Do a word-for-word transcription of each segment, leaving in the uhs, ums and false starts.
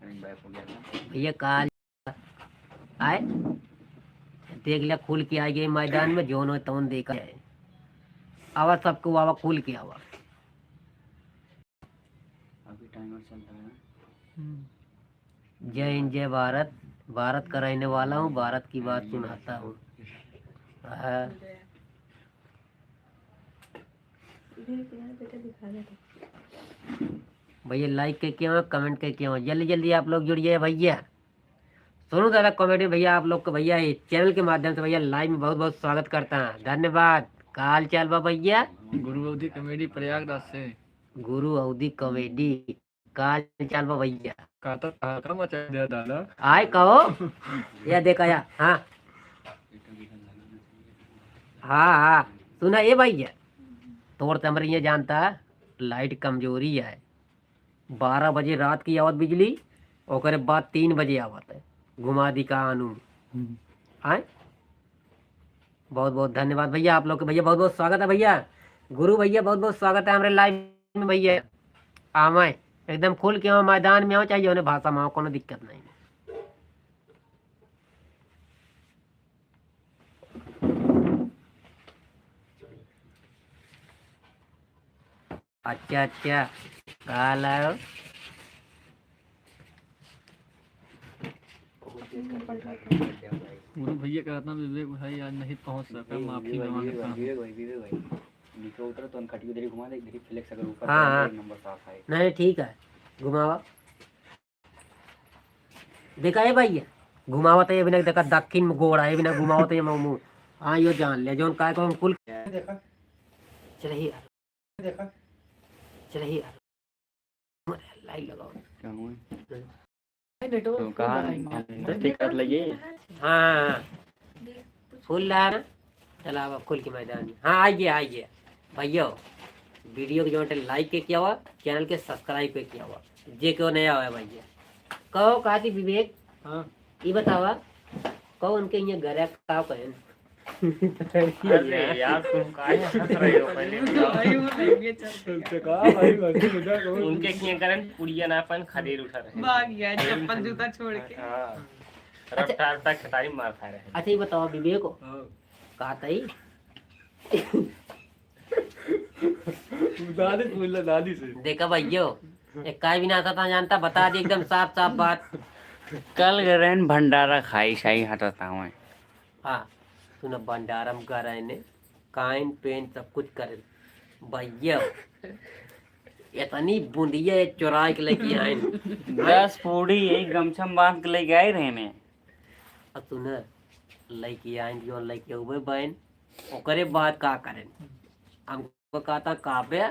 भैया काल आए, देख ले, खुल के आ गए मैदान में, जौन हो तौन देखा है। आवा सबको, आवा, खुल के आवा। अभी टाइमर चल रहा है। हम्म। जय हिंद, जय भारत। भारत का रहने वाला हूँ, भारत की बात सुनाता हूँ। हाँ। भैया, लाइक के क्या हो, कमेंट के क्या हो, जल्दी जल्दी आप लोग जुड़िए भैया। सोनू दादा कॉमेडी भैया, आप लोग को भैया ये चैनल के माध्यम से भैया लाइव में बहुत बहुत स्वागत करता है, धन्यवाद। का हाल चाल बा भैया? गुरु अवधी कॉमेडी प्रयागराज से। गुरु अवधी कॉमेडी, का हाल चाल बा भैया? का तो हाका मचा दिया दादा। आए कहो, या देखा या, हाँ। हाँ, हाँ, सुना ए भैया, तोर तो हमरे ये जानता, लाइट कमजोरी है, बारह बजे रात की आवत बिजली, ओकरे बाद तीन बजे आवत है, घुमा दी का आनू। हम्म। आए? बहुत बहुत धन्यवाद भैया, आप लोग के भैया बहुत बहुत स्वागत है भैया। गुरु भैया बहुत बहुत स्वागत है हमरे लाइव में भैया। आवे, एकदम खुल के आवे, मैदान में आवे, चाहे जौने भाषा में आवे, कोनो दिक्कत नहीं। अच्छा, अच्छा, का लायो? गुरु भैया कहता, विवेक भाई आज नहीं पहुंच सका, माफी मांगता हूँ। नीचे उतरो तो उनखटियो इधर ही घुमा दे, इधर ही फ्लेक्स अगर ऊपर हाँ, हाँ। नंबर साफ है। नहीं, ठीक है, घुमावा। देखा ए भैया, घुमावत है, ये बिना देखा दक्षिण में गोड़ा है, ये बिना घुमावत है, ये मुंह। हाँ, यो जान ले, जौन काय को हम कुल देखा। चल ही यार। देखा। चल ही यार। लाइट लगाओ। क्या हुआ? नेटवर्क तो कहाँ फुल है। ठीक कर लगी? हाँ, हाँ। फुल रहा है ना? चला अब खुल के मैदान में। हाँ, आइए, आइए। भैया, वीडियो के जो है लाइक के किया हुआ, चैनल के सब्सक्राइब के किया हुआ। जे क्यों नया हुआ भैया। कहो काती विवेक? हाँ। ई बतावा, कहो उनके यहाँ घर है, का कहें? अरे यार, तुम काहे हंस रहे हो? पहले बताओ। भाई, वो लग गया चल। तो कहा भाई, भाई, मजाक हो। उनके किए करन पुड़िया ना अपन खदेर उठा रहे। भाग गया, चप्पल जूता छोड़ के। हाँ। अच्छा। रफ्तार तक खतारी मार खा रहे हैं। अच्छा, ये बताओ, विवेक हो? हाँ। का तई? दादी पूछ लो, दादी से। देखा भैयो, एक काई भी ना आता था जानता, बता दी एकदम साफ साफ बात। कल गए रहन भंडारा खाई शाही हटता हूँ। हाँ, सुना भंडारम करे ने, खाइन पेन सब कुछ करे। भैया, इतनी बूंदिया ये चुराए के लेके आइन। दस पूड़ी यही गमछा में बांध के लेके आए रहे ने। अब सुना, लेके आइन जो लेके हुए बहन, ओकरे बाद का करें? हमको कहता काबे,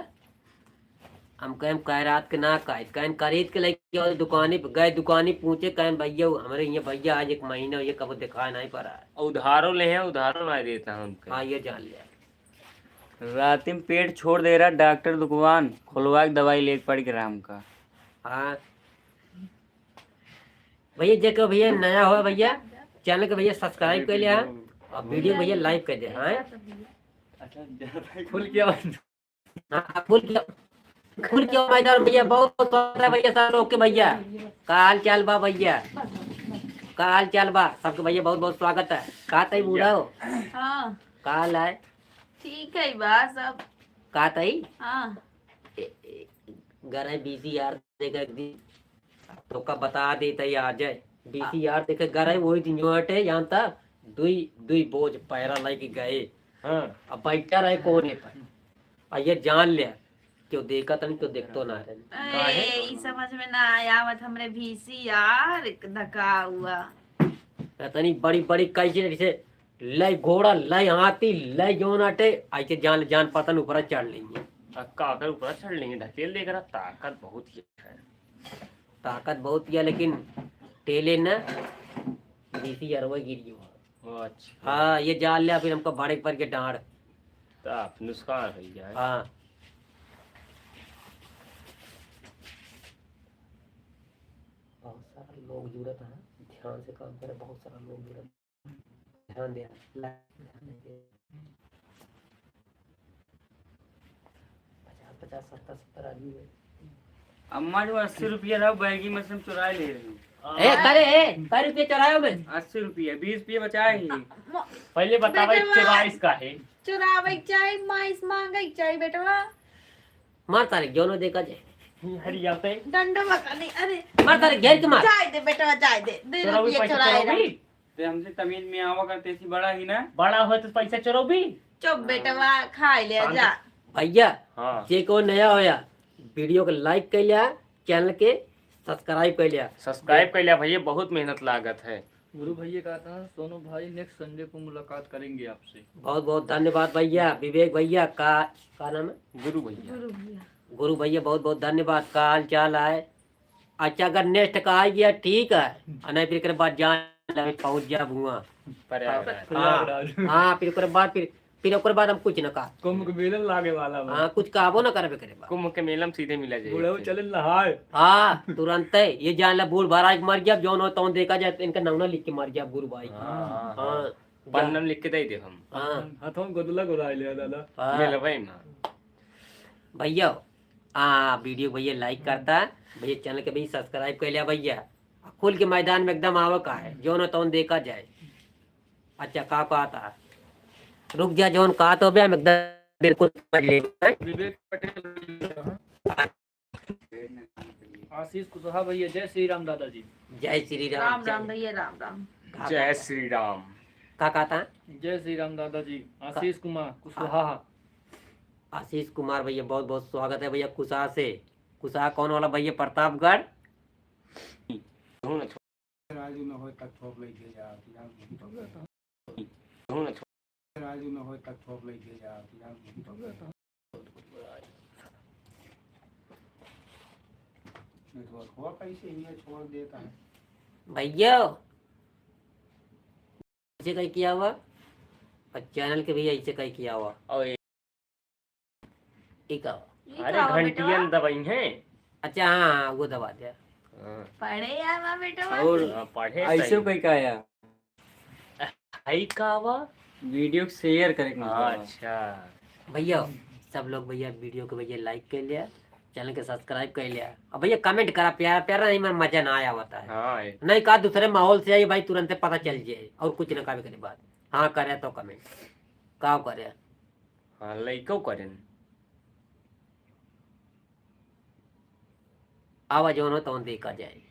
हम कहें, हम कह रात के ना कहे, कहें खरीद के लेके आओ दुकानी पे, गए दुकानी पूछे, कहें, "भैया, हमरे ये भैया आज एक महीना ये कबो दिखाई नहीं पड़ा है।" उधारो ले हैं, उधारो ना देता हमके। हाँ, ये जान लिया। रात में पेट छोड़ दे रहा डॉक्टर दुकान, खुलवा के दवाई लेके पड़ के रहा हमका। हाँ। भैया, जे के भैया नया हो भैया, चैनल के भैया सब्सक्राइब कर लिया, और वीडियो भैया लाइक कर दे, हाँ। अच्छा, खुल क्या? हाँ, खुल के, खुल के मैदान भैया, बहुत बहुत स्वागत है भैया, सब लोग के भैया। का हाल चाल बा भैया? का हाल चाल बा? सबके भैया बहुत बहुत स्वागत है। का तई बूढ़ा हो? हाँ। का हाल है? ठीक है बा सब। का तई? हाँ। ए, ए, घर है बीसी यार, देखा एक दिन तोका बता देता ही आ जाए। बीसी यार देखे घर है, वही दिन जो हटे, जानता, दुई, दुई बोझ पैरा लेके गए। हाँ। अब बैठा रहे कोने पर। और ये जान ले, क्यों देखा तन, क्यों देखतो ना रहे। काहे? ए, ई समझ में ना आया, आवत हमरे बीसी यार, एक धका हुआ। इतनी बड़ी, बड़ी कैसे, जैसे लय घोड़ा, लय हाथी, लय जौन आटे, ऐसे जान, जान पतन ऊपर चढ़ लेंगे। आ, काकर ऊपर चढ़ लेंगे, ढकेल देकर, ताकत बहुत ही है। ताकत बहुत ही है, लेकिन टेले न बीसी अरवा गिर गयो। अच्छा। हाँ, ये जान लिया, फिर हमको भाड़े पर के डांड। तो आप नुकसान हो जाए। हाँ। बहुत सारा लोग जुड़त है, ध्यान से काम करे, बहुत सारा लोग जुड़त है। ध्यान दे, ध्यान नहीं दे। पचास, पचास, सत्तर, सत्तर आदमी है। अम्मा जो अस्सी रुपया रहा, बैगी में से हम चुराए ले रहे हैं। ए, करे, ए, कै रुपया चुरायो में? अस्सी रुपया, बीस रुपया बचाए ही। पहले बतावा, बेटवा, चुराइस का है? चुरावे के चाही, माइस मांगे के चाही, बेटवा। मार तारे, जोनो देखा जाए। हरिया पे। डंडो बका नहीं, अरे। मार तारे, घेर के मार। जाए दे, बेटवा, जाए दे। दो चुरावी रुपया पैसा चुराए चुरावी? रहा। ते हमसे तमीज में आवा करते, ऐसी बड़ा ही ना। बड़ा हो तो पैसा चुरावी? चुप बेटवा, खा ले शांत। जा। भैया, हाँ। जे को नया होया, video को like कर लिया, channel के subscribe कर लिया। Subscribe कर लिया भैया, बहुत मेहनत लागत है। गुरु भैया कहता है, सोनू भाई, next Sunday को मुलाकात करेंगे आपसे। बहुत बहुत धन्यवाद भैया, विवेक भैया का, का नाम है? गुरु भैया। गुरु भैया। गुरु भैया, बहुत बहुत धन्यवाद। का हाल चाल है? अच्छा, अगर next का आ गया, ठीक है, और नहीं, फिर एकरे बाद जान ले, पहुँच जा हुआ। प्रयागराज। हाँ, प्रयागराज। हाँ, फिर ओकरे बाद, फिर, फिर ओकरे बाद हम कुछ न कहा। कुंभ के मेला लागे वाला बा। हाँ, कुछ कहबो न करबे करे बा। कुंभ के मेला में सीधे मिला जाए। बुढ़ऊ चले नहाए। हाँ, तुरंते ये जान ला, बूढ़ भराई के मर गया, जौन हो तौन देखा जाए, इनका नौना लिख के मर गया, गुरु भाई। हाँ, हाँ, हाँ। हाँ। पन्ना में लिख के दे दे हम। हाँ। हथों गोदला गोदाई ले दादा। हाँ। मिलबे ना। भैया, आ, video भैया like करता, भैया channel के भैया subscribe कर लिया भैया। आ, खुल के मैदान में एकदम आवे का है, जौन तौन देखा जाए। अच्छा, का कहता? रुक जा, जौन कहत हो बे, हम एकदम बिल्कुल समझ लेंगे। विवेक पटेल। आशीष कुशवाहा भैया, जय श्री राम दादा जी। जय श्री राम, राम राम जय। भैया, राम राम। का जय कहता? श्री राम। का कहता? जय श्री राम दादा जी, आशीष कुमार कुशवाहा। आशीष कुमार भैया, बहुत बहुत स्वागत है भैया कुशवाहा से। कुशवाहा कौन वाला भैया? प्रतापगढ़। राजू न होए तक ठोक लइके जा, राजू न होए तक ठोक लइके जा। नेटवर्कवा कैसे हियाँ छोड़ देता है? भैया, ऐसे कहीं किया हुआ और channel के भी ऐसे कहीं किया हुआ। और ये ठीक है। ये अरे, का हुआ घंटियन बेटवा? दबाई हैं। अच्छा, हाँ, हाँ, वो दबा दिया। हाँ। पढ़े आवा बेटवा। और हाँ, पढ़े ऐसे सही। कोई का आया? हई का बा? Video के share करे के मतलब बा। अच्छा। भैया, सब लोग भैया video के भैया like कर लिया, channel के subscribe कर लिया। अब भैया comment करा, प्यारा प्यारा नहीं, मैं मजा ना आया होता है। हाँ, ए। नहीं कहा दूसरे माहौल से आई भाई, तुरंत पता चल जाए और कुछ ना कहे करे बात। हाँ करे तो comment, का करे? हाँ, लइको करेन। आवा जौन हो तौन देखा जाए।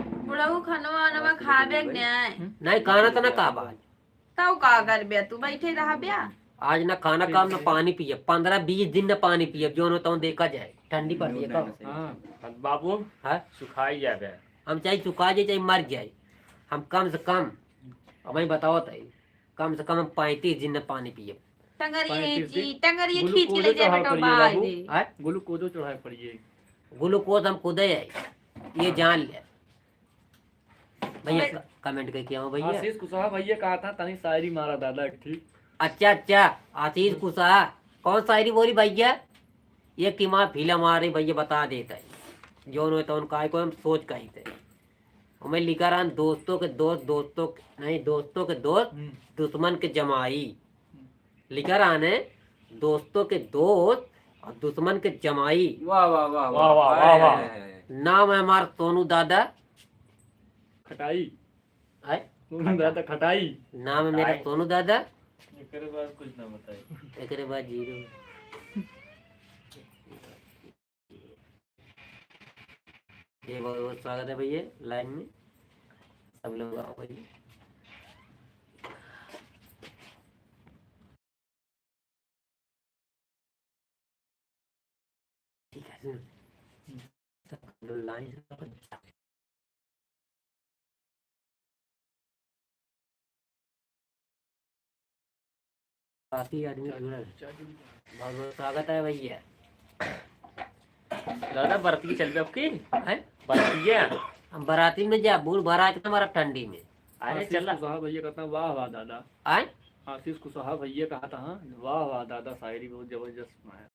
बुढ़ऊ खानवा वानवा खाबे के नहीं? नहीं, खाना तो ना खाबा। तब का करबे तू, बैठे रहबे? आज ना खाना खाब, ना पानी पिए, पन्द्रह बीस दिन ना पानी पिए, जौन हो तौन देखा जाए, ठंडी पड़ रही है का? हाँ। अब बाबू, हाँ? सुखाई जाबे। हम चाहे सुखा जाए, चाहे मर जाए, हम कम से कम, अब मैं बताओ तई, कम से कम हम पैंतीस दिन ना पानी पिए। टंगरिए पैंतीस दिन? खींची, टंगरिए खींच के ले ग्लूकोजो जाए चढ़ावे बेटा, पड़िए बाहर बाबू। दे। आय? ग्लूकोजो चढ़ावे पड़िए। ग्लूकोज हम खुदे है, ये जान ले। भैया, मैं क-, comment के किया हो भैया? आशीष कुशवाहा भैया कहा था, तनी शायरी मारा दादा एक ठीक। अच्छा, अच्छा, आशीष कुशवाहा, कौन शायरी बोली भैया? ये कि माँ फिल्म आ रही भैया, बता देता है। जौन हो तौन काय को हम सोच कही थे। हमें लिखा रहन, दोस्तों के दोस्त, दोस्तों के, नहीं, दोस्तों के दोस्त, हम्म। दुश्मन के जमाई। हम्म। लिखा रहन है, दोस्तों के दोस्त और दुश्मन के जमाई। वाह, वाह, वाह, वाह, वाह, वाह, वाह, वाह। हाय, हाय, हाय। नाम है हमारा सोनू दादा। खटाई। आय? सोनू दादा खटाई। नाम है मेरा खटाई। सोनू दादा। एकरे बाद कुछ ना बताई। एकरे बाद zero। ये बहुत बहुत स्वागत है भैया live में, सब लोग आओ भैया। ठीक है, सुनो। सब लोग line से अपन काफी आदमी जुड़ल। बहुत बहुत स्वागत है भैया। दादा, बरतिया चलबे आपकी? हैं? बरतिया? हम बराती में जा, बूढ़ भरा के हमारा ठंडी में। अरे आशीष चला। कुशवाहा भैया कहता, "वाह, वाह, दादा।" आय? आशीष कुशवाहा भैया कहता, हाँ, "वाह, वाह, दादा, शायरी बहुत जबरदस्त सुनाया।"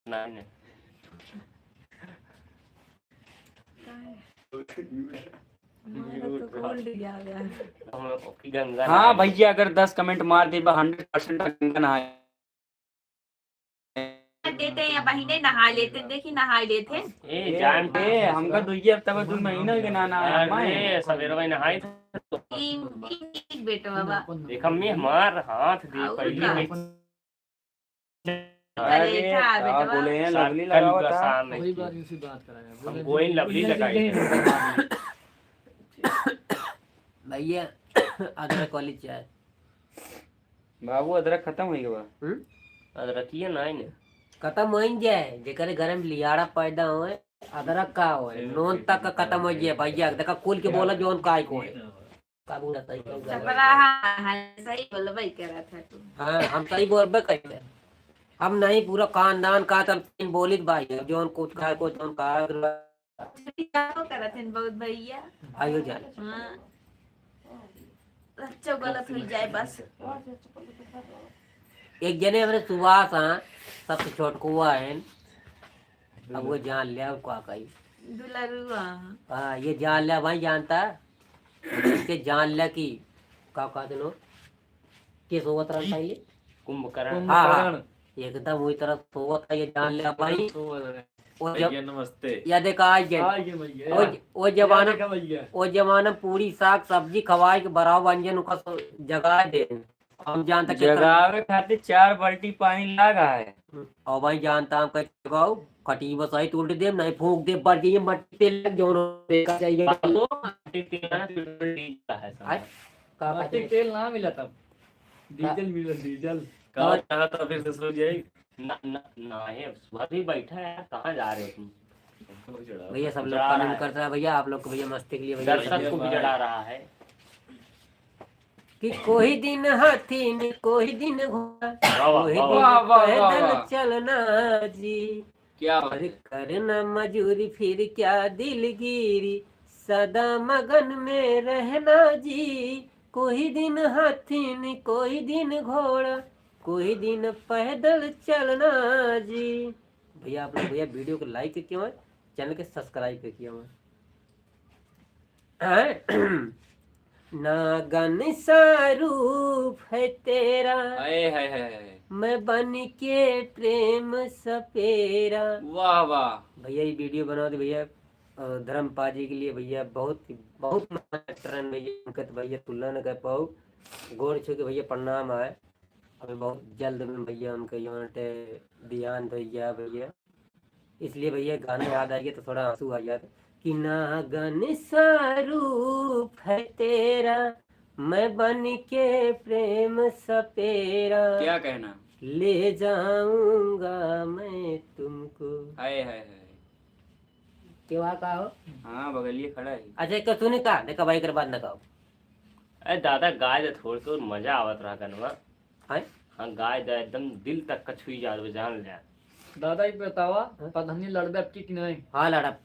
नहीं, नहीं। हमारा तो gold ही आ गया। हम ओकी गंगा हाँ नहाए। भैया, अगर दस comment मार देबा, hundred percent गंगा नहाए। देते हैं या बहिने नहा लेते, देखी नहा लेते। ए, जान ए, हमका दुइये हफ्ता बाद दू महीना हो गया ना, ना, अरे, अम्मा है। सवेरे में नहाई था। ई, ई, ई बेटवा बा। देख अम्मी, हमार हाथ दे आऊ पहले का? में। अरे, अरे, का बेटवा। बोले हैं, सात लवली कल लगावा का था। शाम में वही की। बात, इसी बात करा है। हम बोले गोइन लवली लगाई। भैया, अदरक वाली चाय। बाबू, अदरक खत्म होइ गवा। हम्म? अदरकिया नाई ने। खत्म होइ जाए, जेकरे घर में लियाड़ा पैदा होए, अदरक का होए, नून तक का खत्म होइ जाए भैया। देखा, कुल के बोला जौन काय को है। का बोला सही, का बोला? चपराहा है, सही बोलबे करत है तू। हाँ, हम सही बोलबे कइले। हम नहीं, पूरा खानदान का तब तीन बोलित भाई है, जौन कुछ खाए को, जौन का छुट्टी का करत हन बहुत भैया। आइयो जान। हाँ। अच्छा गलत हुई जाए बस। एक जने हमरे सुभाष हाँ, सबसे छोटकुआ है। अब वो जान लिया, अब का कही। दुलरुआ। हाँ, ये जान लिया भाई, जानता। इसके जान लिया कि का कहते लोग? के सोवत रहन पहले? कुंभकर्ण। हाँ, हाँ। कुंभकर्ण। एकदम वही तरह सोवत है, ये जान लिया भाई। सोवत है। वो जब भैया, नमस्ते। या देखा, आज जन-, आ गए भैया। वो ज-, वो जमाना, या देखा भैया। वो जमाना पूरी साग सब्जी खवाए के बराबर अंजन उनका सो-, जगा दे। हम जानता के जगावे खातिर चार बाल्टी पानी लागा है। और भाई जानता हम कैसे जगाओ, खटी बसाई तोड़ दे, नहीं फूंक दे, बढ़ गई मट्टी तेल लग, जौन देखा चाहिए। बाबू, मट्टी तेल ना, पेट्रोल डीजल है सब। आय? का मट्टी कहते? तेल ना मिला तब। डीजल मिलल, डीजल। का चाहत है फिर से सो जाई? ना, ना, ना, ये सुबह भी बैठा है यार, कहाँ जा रहे हो तुम? भैया, सब लोग जा रहा comment है। करता है भैया, आप लोग को भैया मस्ती के लिए भैया। दर्शक को भी जगा रहा है। कि कोई दिन हाथी ने, कोई दिन घोड़ा, वाह, वाह, कोई वाह, दिन वाह, वाह, वाह, पैदल वाह। चलना जी। क्या बात अरे है। करना मजूरी फिर क्या दिलगिरी, सदा मगन में रहना जी। कोई दिन हाथी ने, कोई दिन घोड़ा, कोई दिन पैदल चलना जी। भैया, आप लोग भैया video को like किया हुआ है, channel के subscribe किया हुआ है। नागन सा रूप है तेरा, हाय, हाय, हाय, हाय। मैं बन के प्रेम सपेरा। वाह, वाह। भैया, ये video बनाओ तो भैया, अ, धर्मपा जी के लिए भैया, बहुत, बहुत महान actor हैं भैया, उनके तो भैया तुलना न कर पाओ। गोड़ छू के भैया प्रणाम आए। अभी बहुत जल्द में भैया उनके यहाँ पे ध्यान भैया, भैया। इसलिए भैया गाना याद आ गया तो थोड़ा आंसू आ गया कि नागन सा रूप है तेरा, मैं बन के प्रेम सपेरा। क्या कहना? ले जाऊंगा मैं तुमको। हाय, हाय, हाय। केवा का हो? हाँ, बगलिए खड़ा है। अच्छा, एक तो सुनी का, देखा भाई, एकर बाद ना गाओ। अरे दादा, गाय दे थोड़ के और मजा आवत रहा गनवा। हैं? हाँ, गाय दे एकदम दिल तक का छुई जात बा, जान ले। दादा, ई बतावा, हाँ? प्रधानी लड़बे अब की कि नहीं? हाँ, लड़ब।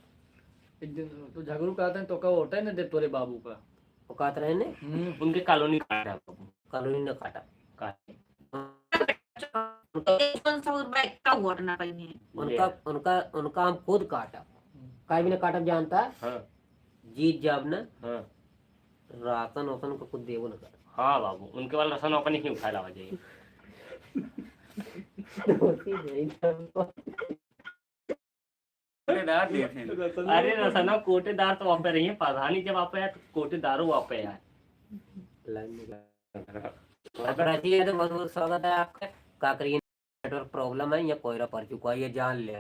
एक दिन तो झगड़ू कहते हैं, तो का वोटे न दे तोरे बाबू का। वो कहत रहे ने? हम्म। उनके कॉलोनी काटा बाबू। कॉलोनी न काटा। काटे। कौन सा उर्वरक का वोट ना पइहे? उनका, ये। उनका, उनका हम खुद काटब। हम्म। काहे बिना काटब जानता? हाँ। जीत जाब ना। हाँ। राशन वासन को कुछ देबो ना कर। हाँ बाबू, उनके वाला राशन अपन ही उठा लावा जाइए। कोटेदार देखे। अरे रसना कोटेदार तो वहाँ पे रही है, प्रधानी जब वहाँ पे है तो कोटेदारो वहाँ पे है। लाइन में लगा। अब राजी है तो बहुत बहुत स्वागत है आपका। का करिए, network problem है या कोयरा पड़ चुका है, ये जान ले।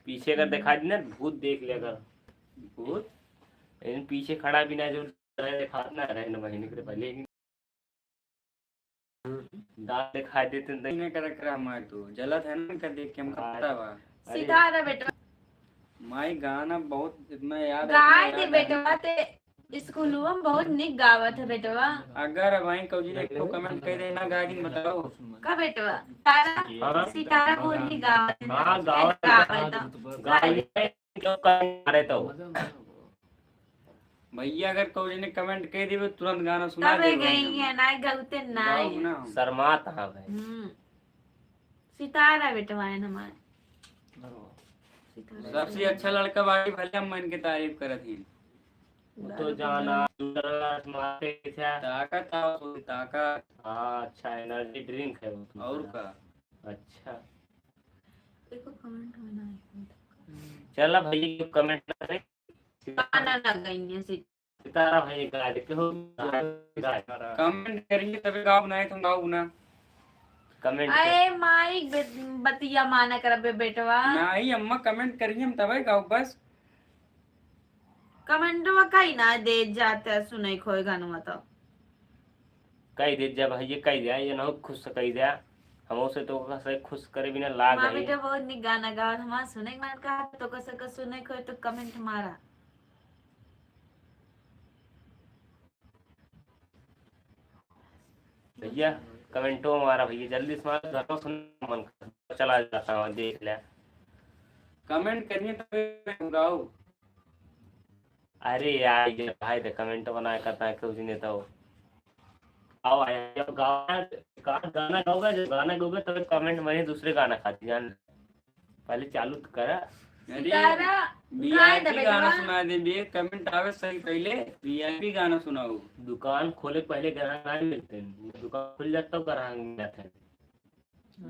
पीछे अगर दिखा दी ना, भूत देख ले अगर। भूत? लेकिन पीछे खड़ा भी ना जो दिखात ना रहे ना महीने के पहले। दांत दिखाई देते हैं। इन्हें कर रख रहा मैं तो। जलत है ना इनका देख के, हमको हाँ। पता बा। अरे। सितारा बेटवा। माई गाना बहुत इतना याद है, गाय इतना दे याद है। बेटवा ते स्कूलवा में बहुत निक गावत है बेटवा। अगर भाई कौजी ने एक ठो comment कह दे ना गाय दिन बताओ। का बेटवा? तारा हाँ। सितारा बहुत निक गावत है। हाँ, गावत है। गावत है। गाय अरे तो भैया अगर कौन ने comment कह देबे तुरंत गाना सुना तबे देबे गई एकदम। है, ना गौते ना गाओ है। ना। शर्मात हाँ भाई। हम्म। सितारा बेटवा है हमारे। सबसे अच्छा लड़का बाटी भले हम मन के तारीफ करत ही। वो तो जाना, दूसरा मारते थे। ताकत आओ, थोड़ी ताकत। हाँ, अच्छा energy drink है वो तो। और का? अच्छा। देखो comment में ना आए। चला भाई, comment ना करें। गाना ना गई है, सितारा भाई गा दे, केहू गा दे। Comment करिए तबे गाओ, नहीं तो गाओ ना। Comment कर। अरे माई बे-, बतिया माना करबे बेटवा। नहीं अम्मा, comment करिए हम तबे गाओ बस। Commentवा काई ना दे जाते सुने खोए गानवा तो। कह दे जब है ये कह दे, ये ना खुश से कह दे। हम उसे तो कह से खुश करे बिना लाग माँ है। बेटा बहुत निक गाना गावत, हमार सुने के मन कहा तो कह सके सुने खोए तो comment मारा। भैया, commentओ मारा भैया, जल्दी से मारा, घर में सुन मन कर, चला जाता हूँ, देख ले। Comment करिए तबे गाओ। अरे यार, ये भाई दे comment बनाए करता है कुछ नहीं तो। आओ, आओ, गाओ, गाना गाओगे, जब गाना गाओगे तब comment मारिए दूसरे गाना खाती जान। पहले चालू तो करा। अरे, सितारा, VIP गाना सुना दे बे, comment आवे सही पहले, VIP गाना सुनाओ। दुकान खोले पहले गाना नहीं मिलते हैं, दुकान खुल जाता तो गाना मिलते हैं।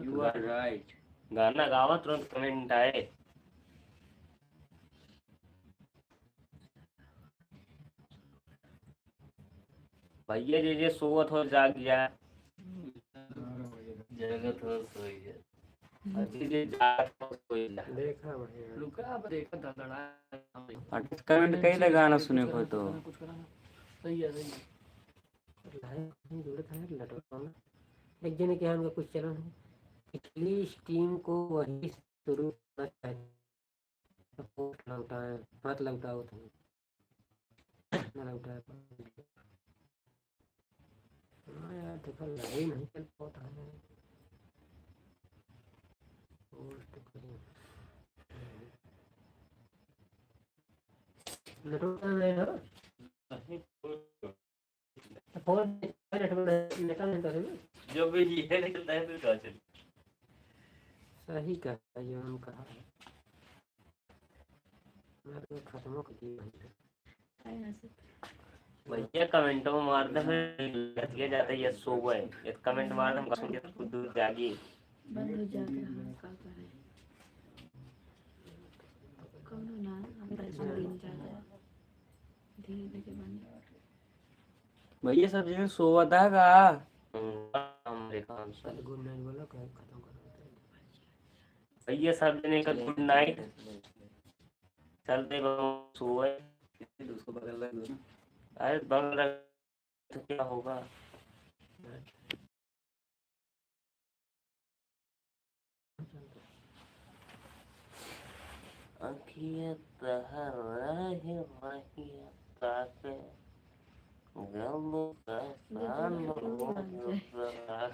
You are right। गाना गावा तुरंत comment आए। भैया जे जे सोवत हो जाग जा। जगत हो सोई जा। अभी जे जाग हो सोई जा। देखा भैया। रुका, अब देखा धड़धड़ा। फटाक comment कई दे गाना सुने को तो। कुछ करा ना। सही है, सही है। Live हम जुड़े थे लटकना। एक जने के यहाँ उनका कुछ चलन है। Please team को वही शुरू करना चाहिए। Support लौटाएं, मत लौटाओ तुम। ना लौटाए। हाँ यार, देखो, live नहीं चल पाता है। Post करें। Network नहीं है। फोन पे नेटवर्क निकल नहीं तो है। जब ये निकलता है, फिर कहाँ चले? सही कहा, ये हम कहा है। मैं तो खत्म कर दिया है। भैया, comment में मार दे, फिर लतिया जाता है, ये सो गए। ये comment मार दे, हम कसम से खुद दूर जागी। बंद हो जाता है, हम का करें? कौनो ना, हम पैसा दिन जाता है। धीरे धीरे बंद। भैया सब जने सोवत है का? हम्म, हम देखा हम सब। चल, good night बोलो, कहे खत्म करो। भैया सब जने का good night। चलते बाबू सोए। उसको बगल रख दो। अरे बगल रख तो क्या होगा? अखिया तहरा है रहिया ताके, गम का सान हो गया।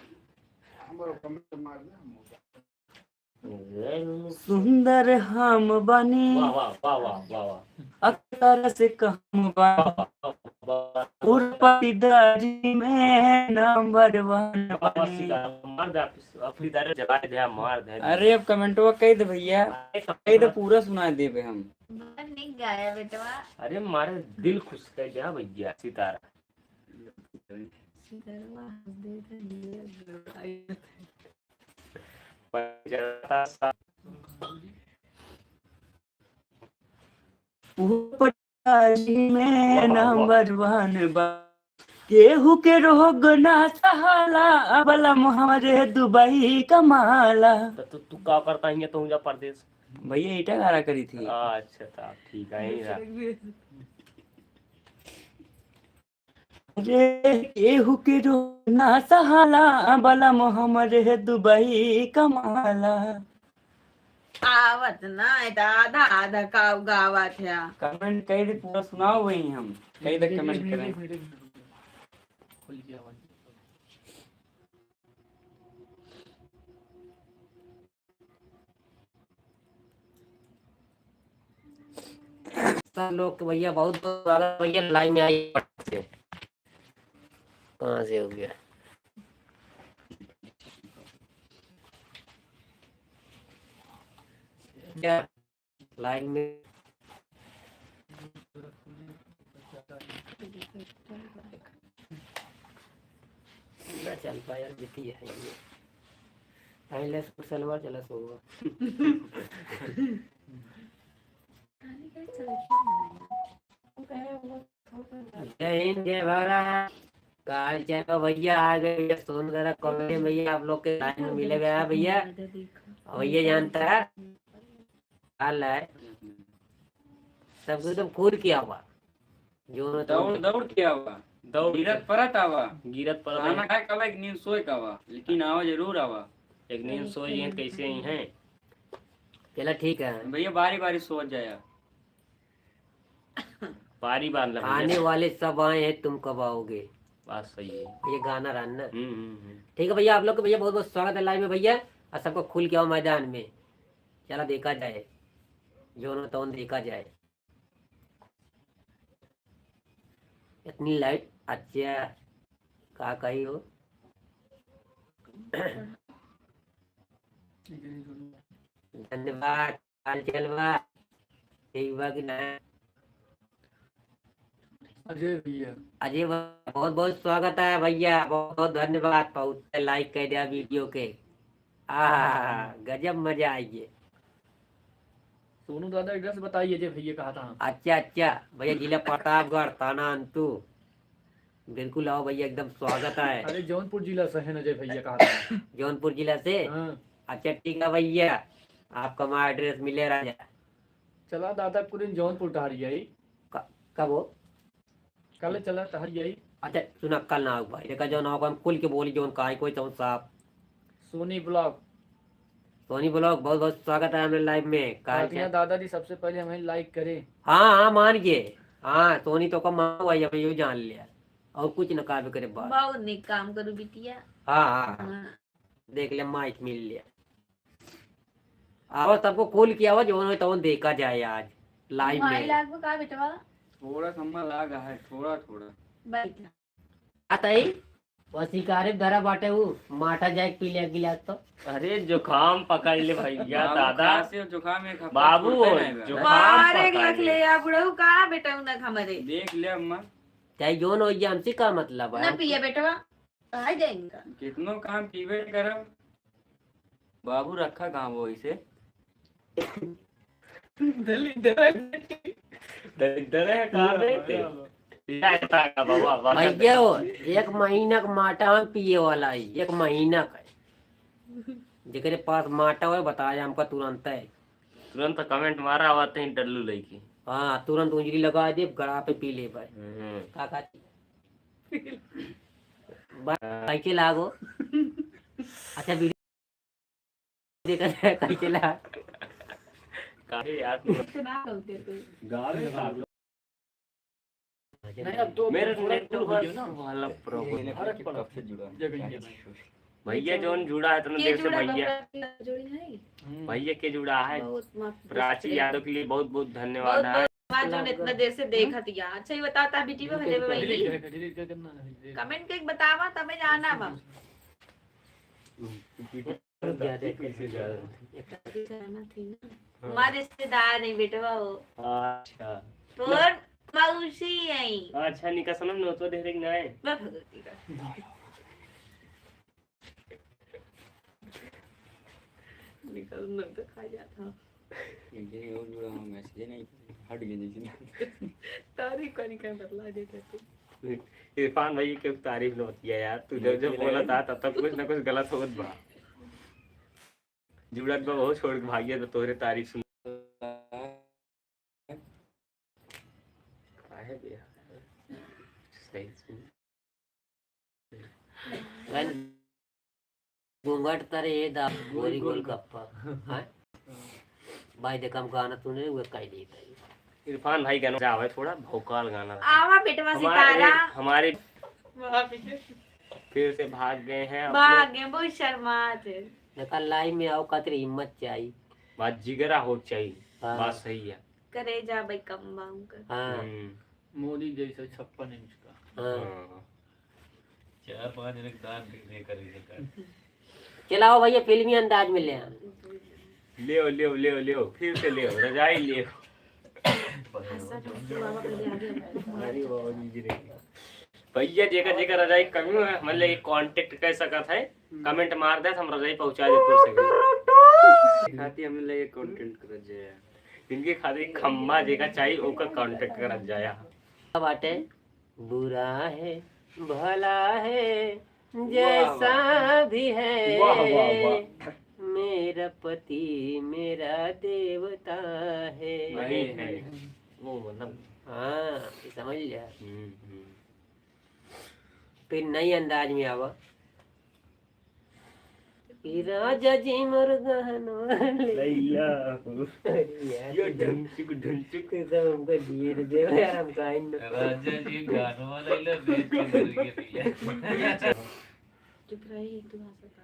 सुंदर हम बानी। वाह, वाह, वाह, वाह, वाह, वाह। अक्सर से कहम बानी। वाह, वाह, वाह, वाह। उर्पति दारी में number one वाह, वाह, बानी। सीधा मार दे, अपनी दारी जगा दे, मार दे। अरे अब commentवा कह दे भैया, अरे कह दे, पूरा सुना देबे हम। बहुत निक गाया बेटवा। अरे मारे दिल खुश कर दिया भैया सितारा। सितारवा हंस दे थे, ये ऊपर में वाह, वाह, वाह। Number one बा, केहू के रोग ना सहाला, बलम हमरे दुबई कमाला। तो तू, तू का करता हियाँ, तू जा परदेस? भैया ईटा गाड़ा करी थी। अच्छा, तो ठीक है, यही रहा। रे केहू के रो ना सहाला, बलम हमरे दुबई कमाला। आवत ना है तो आधा आधा का गावत है। Comment कह दे, पूरा सुनाओ वही हम। कह दे comment करें। सब लोग के भैया बहुत बहुत स्वागत भैया, live में आइए। कहाँ से हो गया? भैया, लाइन में ना चल पाए यार, बिटिया है ये। पहले सूट सलवार चला सो। जय हिंद, जय भारत। का हाल चाल बा भैया? आ गए भैया, सोनगढ़ कॉलोनी में भैया, आप लोग के लाइन में मिले गया भैया। और भैया जानता है, हाल है, सब एकदम खुल के आवा। जो न तो दौड़, दौड़ के आवा। दौड़ गिरत के। परत आवा। गिरत परत खाना आवा। खाए के आवा, एक नींद सोए के आवा, लेकिन आवा जरूर आवा। एक नींद सोए ये कैसे ही हैं? चला ठीक है। भैया बारी बारी सोच जाया। पारी बांध ला भैया। आने वाले सब आए हैं, तुम कब आओगे? बात सही है। ये गाना रहा ना। हम्म, हम्म, हम्म। ठीक है भैया, आप लोग के भैया बहुत बहुत स्वागत है लाइव में भैया, और सबको खुल के आओ मैदान में। चला देखा जाए, जो न तौन देखा जाए। इतनी लाइट, अच्छा, का कही हो? धन्यवाद। हाल चाल बा? ठीक बा कि ना? अजय भैया। अजय भैया, बहुत बहुत स्वागत है भैया, बहुत बहुत धन्यवाद, बहुत लाइक कर दिया वीडियो के। आहा, गजब मजा आई है। सोनू दादा एड्रेस बताइए, अजय भैया कहा था। अच्छा अच्छा भैया, जिला प्रतापगढ़, थाना अंतु। बिल्कुल आओ भैया, एकदम स्वागत है। अरे जौनपुर जिला से है ना अजय भैया कहा था। जौनपुर जिला से? हाँ। अच्छा ठीक है भैया, आपका हमारा एड्रेस मिले राजा। चला दादा कुरिन जौनपुर टहरी आई। क-, कब हो? कल चला टहरी आई। अच्छा सुना, कल ना आओ भाई, देखा जौन आओ हम खुल के बोली जौन काई कोई तौन साफ। सोनी ब्लॉग। सोनी ब्लॉग, बहुत बहुत स्वागत है हमारे लाइव में। काल कातिया के दादा जी सबसे पहले हमें लाइक करे। हाँ हाँ मान गए। हाँ सोनी तो का मान भाई, अब यो जान लिया। और कुछ न काबे करे बात। बहुत निक काम करू बिटिया। हाँ हाँ हाँ। हाँ। देख ले माइक मिल लिया। आवाज सबको खोल के आवाज, जौन होई तौन देखा जाए आज लाइव माई में। लाग बा का बेटवा? थोड़ा सा हम्मा लाग है, थोड़ा थोड़ा। बैठ। आत आई, वो शिकारे धरा बाटे उ, माठा जाए पी ले गिलास तो। अरे जुकाम पकड़ ले भैया, जुकाम दादा। खांसी और जुकाम एक हफ्ता बाबू, छूटते नहीं बा। जुकाम मारे पकड़ लख ले। ले या बुढ़ऊ का बेटा उनक हमरे। देख ले अम्मा। चाहे जौन हो जाए, हमसे का मतलब है? ना पिया बेटवा। आ जाए इनका। कितनो काम पीबे करब। बाबू रखा काम हो इसे। दलिद्र है। दलिद्र है, काम है ते। या ऐसा का बाबा, बाबा। भैया हो, एक महीना का माटा हम पिए वाला है, एक महीना का। जेकरे पास माटा होए, बताए हमका तुरंत है। तुरंत comment मारा, आवत ही डल्लू लइके। हाँ, तुरंत उंजली लगा दे, गला पे पी ले भाई। हम्म। का खाती? बा-, कैसे लागो? अच्छा, वीडियो देखा जाए, कैसे लाग? काहे यार? इतना होते थे। गावे लागो। नहीं, अब तो मेरा थोड़ा network वाला problem। फर्क पड़ा। जगह ही है। भैया जौन जुड़ा है, इतना के देर से जुड़ा भैया। बबुआ के जुड़ी है? हम्म। भैया के जुड़ा है। बहुत मस्त प्राची यादव के लिए बहुत बहुत धन्यवाद बहुत है। बहुत धन्यवाद जौन इतना देर से देखत या। अच्छा, ये बताओ, ता video delete भले कर, भाई। Delete कर, delete कर, करना है, delete। Comment के बतावा, तबे जाना बा। ज्यादा पीछे जा रहे हैं। करना थी ना। हाँ। हमारे रिश्तेदार है बेटवा हो। अच्छा। तोर मौसी है। अच्छा, निका सनम नोतवा दे रही ना है। मैं भगवती का। निकल, मैं तो खा जाता हूँ। ये और जुड़ा हूँ, message नहीं, हट गए जैसे। तारीफ का नहीं कहीं बतला देते थे। इरफान भाई के तारीफ न होती है यार, तू जब, जब बोला था तब तक कुछ ना कुछ गलत होत बा। जुड़त बा, बहुत छोड़ के भागिया तो तोहरे तारीफ सुन। काहे बे? सही सुन। घूंघट तरे ये दा गोरी गोलगप्पा। हाँ? भाई देख हम गाना सुने हुए कह दी। इरफान भाई गाना आवे थोड़ा भौकाल गाना। आवा बेटवा हमारे, सितारा। हमारे फिर से भाग गए हैं आप भाग लोग। गए, बहुत शर्मात है। देखा लाइव में आओ खातिर हिम्मत चाहिए। बात जिगरा हो चाहिए। हाँ। बात सही है। करे जा भाई कम बाम कर। हाँ। हम्म। मोदी जैसा छप्पन इंच का। हाँ। हाँ। चार पांच जने के दान दे, दे कर इधर का। चलाओ भैया, फिल्मी अंदाज में ले आ। लेव, लेव, लेव, लेव, फिर से लेव, रजाई लेव। अरे बाबा जी रे। भैया, जेकर जेकर रजाई कमी हो, हमरे लगे contact कर सकत है, comment मार दे, हम रजाई पहुँचा दे तोर सके। खाती हमरे लगे contact कर जाए। इनके खातिर खम्मा जेका चाहिए, ओकर contact करत जाया। बाटे, बुरा है, भला है, वाह, वाह। जैसा भी है, वाह, वाह, वाह। मेरा पति मेरा देवता है। वही है। वो मतलब हाँ, ये समझ लिया। हम्म, हम्म। फिर नई अंदाज में आवा। कि राजा जी मोर गहनवा ले। लैला हो। अरे यार, यो ढुनचुक, ढुनचुक। तू सब हमको दिए रे, देवा यार, हम गाइन न। राजा जी गहनवा लैला, बेच के मर गए भैया। चुप रही, एक तो भाषा का।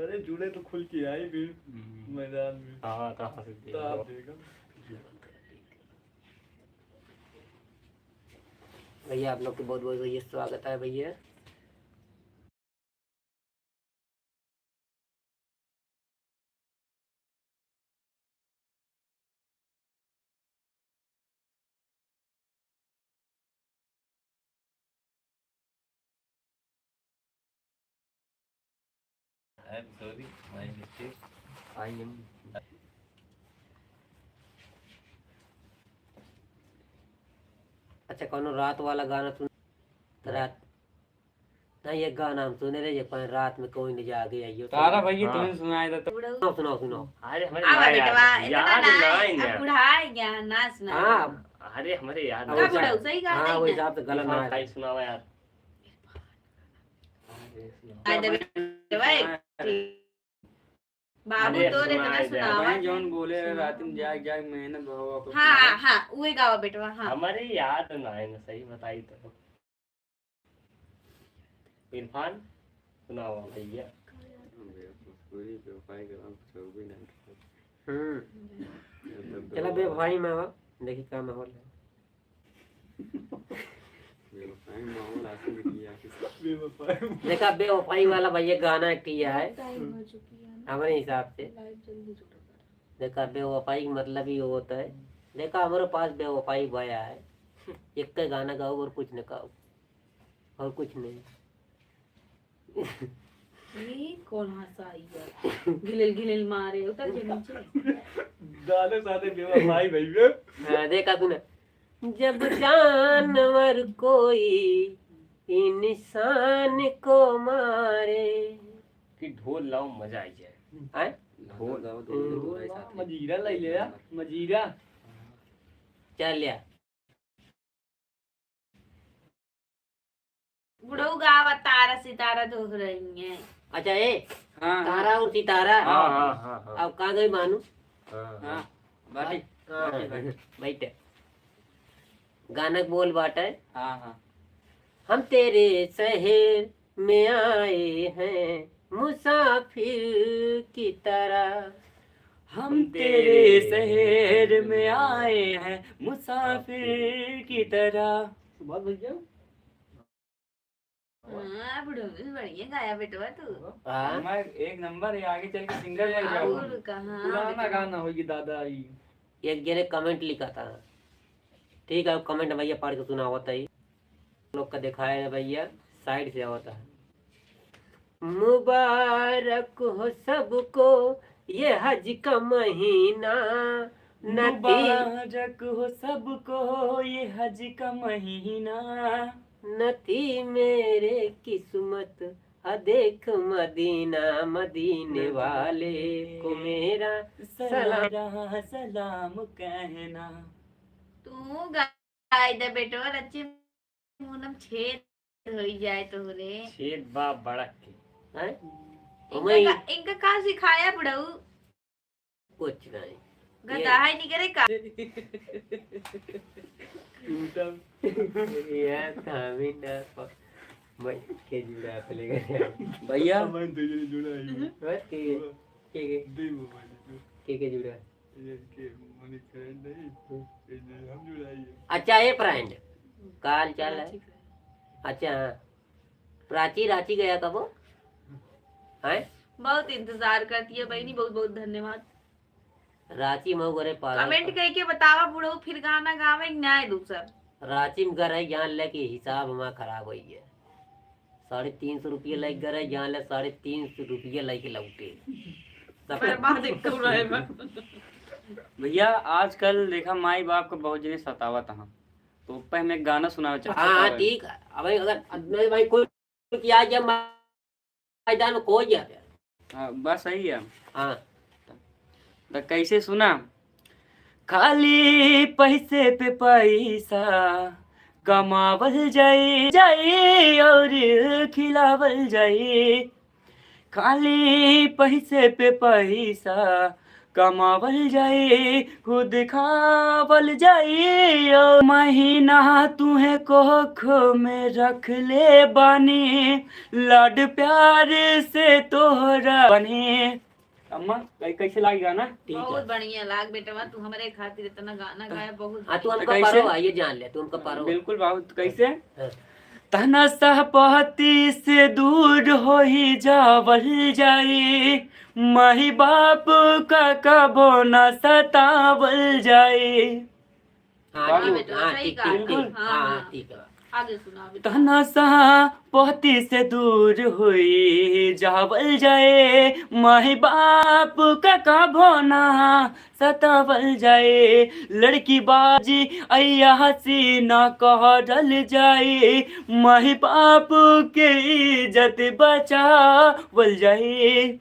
अरे जुड़े तो खुल के आई भी हम्म। मैदान में। हाँ, तो हंस दे। तो आप देखो। भैया, आप लोग के बहुत बहुत भैया स्वागत है भैया। I am sorry, my mistake. I am। अच्छा, कौनो रात वाला गाना सुन। तो रात, नहीं, ये गाना हम सुने रहे, ये पाए रात में कोई नहीं जागे, आइयो तो। तारा भैया, हाँ। तुम्हें सुनाए देता। सुनाओ, सुनाओ, सुनाओ। अरे, हमारे आवा ना यार, बेटवा, इतना याद ना, ना है अब ना। बुढ़ा गया, ना सुना। हाँ। अरे, हमारे याद अब ना। का बुढ़ऊ, सही कहा हाँ, नहीं वही ना। हिसाब से गलत ना हाँ, है। भाई, सुनाओ यार। आ दे बेटवा, एक बाबू अरे, तोर इतना सुनाए दे। सुनावा। भाई, जौन बोले रहे, रात में जाग जाग मेहनत भवा को हाँ, सुनाए। हाँ, उहे गावा बेटवा, हाँ। हमारे याद ना है ना, सही बताई तो। इरफान, सुनावा भैया। बेवकूफ, पूरी बेवफाई करम, कुछ हो भी नहीं। हम्म। ये तो चला दो बेवफाई में आवा, देखी का माहौल है। बेवफाई माहौल आशिक किया किसी। बेवफाई। देखा, बेवफाई वाला भैया गाना किया है। टाइम हो चुकी है ना। हमारे हिसाब से। लाइव जल्दी जुड़ो। देखा, बेवफाई का मतलब ही होता है। देखा, हमारे पास बेवफाई भया है। एक का गाना गाओ और कुछ न गाओ। और कुछ नहीं। ये कौन हंसा आई है? घिलेल घिलेल मारे, उतर के नीचे। गाने साथे बेवफाई भैया। हाँ, देखा तूने। जब जानवर कोई इंसान को मारे। कि ढोल लाओ, मजा आई जाए। आए? ढोल। ढोल लाओ, मजीरा लाई ले आ, मजीरा। चल लिया। बुढ़ऊ गावा तारा सितारा धोख रही है। अच्छा, ए, हाँ, हाँ। तारा और सितारा। हाँ, हाँ, हाँ, हाँ। अब का गई मानू? हाँ, हाँ। हाँ, बाटी। हाँ, बाटी, बाटी। बैठे। गाना के बोल बाटे। हाँ, हाँ। हम तेरे शहर में आए हैं मुसाफिर की तरह। हम तेरे शहर में आए हैं मुसाफिर की तरह। सुभाष भैया। हाँ, बुढ़ऊ, बढ़िया गाया बेटवा तू। हाँ। मैं एक नंबर है, आगे चल के सिंगर बन जाऊँ। और कहाँ? पुराना गाना होगी दादा ई। एक जने comment लिखा था। ठीक है, comment भैया पढ़ के सुनावत है। लोग का दिखाए ना भैया, side से आवत है। मुबारक हो सबको ये हज का महीना, नती मुबारक हो सबको ये हज का महीना। नती मेरे किस्मत, आ देख मदीना, मदीने वाले को मेरा सलाम। सलाम, सलाम कहना। तू गाय दे बेटवा, रच्ची मुनम छेद होई जाए तोहरे। छेद बा बड़क के। हैं? इनका ओमई का, इनका का सिखाया बुढ़ऊ? कुछ नहीं। गधा ये है नहीं करे का? टूटम। ये थामी ना प-, मैं के जुड़ा पहले गए। भैया। मैं तो ये जुड़ा ही हूँ। बस के, के, के, के, के जुड़ा? ये के मनी फ्रेंड नहीं, हम्म। ये नहीं, हम जुड़ाई है। अच्छा, ए फ्रेंड, का हाल चाल है? रांची का। अच्छा, हाँ। प्राची, रांची गया कबो? हैं? बहुत इंतजार करती है बहिनी, बहुत बहुत धन्यवाद। राँची में गरे पागल comment का। कइके बतावा बुढ़ऊ, फिर गाना गावे कि नाय दूसर। राँची में गरे जान ले कि हिसाब हमार खराब होई है। साढ़े तीन सौ रुपये लइके गरे, जान ले साढ़े तीन सौ रुपये लइके लौटे। सब बर्बाद एक कौन रहे बा। भैया, आजकल देखा माई बाप को बहुत जने सतावत हैं, तो पहले मैं गाना सुनावे चाहता हाँ, हूँ। ठीक है। अब अगर अब मैं भाई कोई कि आ गया मैदान में, कोई आ गया। हाँ, बस सही है। हाँ। तो कैसे सुना? खाली पैसे पे पैसा कमावल जाई, जाई और खिलावल जाई। खाली पैसे पे पैसा कमावल जाई, खुद खावल जाई। ओ महीना तुहे कोख में रख ले बानी, लाड प्यार से तोहरा बनी। अम्मा, कै-, कैसे लागी गाना? ठीक बहुत है। बढ़िया लाग बेटवा, तू हमरे खातिर इतना गाना गाया, बहुत हाँ, तू बढ़िया। हमका कैसे? परो, आइए जान ले, तू हमका परो। बिल्कुल, बहुत। कैसे? हाँ। तहना सहपति से दूर होई जावल जाई, माई बाप का कबो न सतावल जाई। हाँ, बाबू। ठीक, बेटवा, हाँ, सही ठीक, कहा। ठीक, ठीक। हाँ, हाँ, हाँ। ठीक है। आगे सुनाओ बेटवा। तहना सहपति से दूर होई जावल जाए, माई बाप का कबो ना सतावल जाए। लड़की बाजी अय्यासी ना कहल जाए, माई बाप के इज्जत बचावल जाए।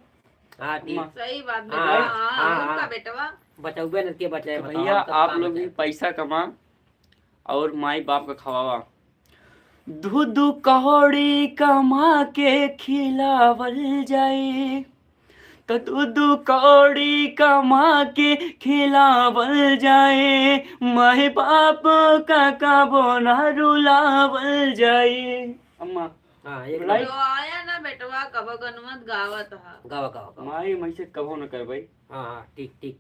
हाँ, ठीक। सही बात हाँ, बेटवा, हाँ, हाँ, हाँ, उनका हाँ। बेटवा। बचौबे न के बचाए, तो बताओ, भैया, हमका आप का लोग भी बचाए? पैसा कमा और माई बाप का खवावा। दू दू कौड़ी कमा के खिलावल जाए, तो दू दू कौड़ी कमा के खिलावल जाए, माई बाप का कबो ना रुलावल जाए। अम्मा, हाँ, एक बुलाई? तो आया ना बेटवा, कबो गनवत गावत हा। गावा, गावा, गावा। माई, मैं से कबो न करबै। हाँ, हाँ, ठीक, ठीक।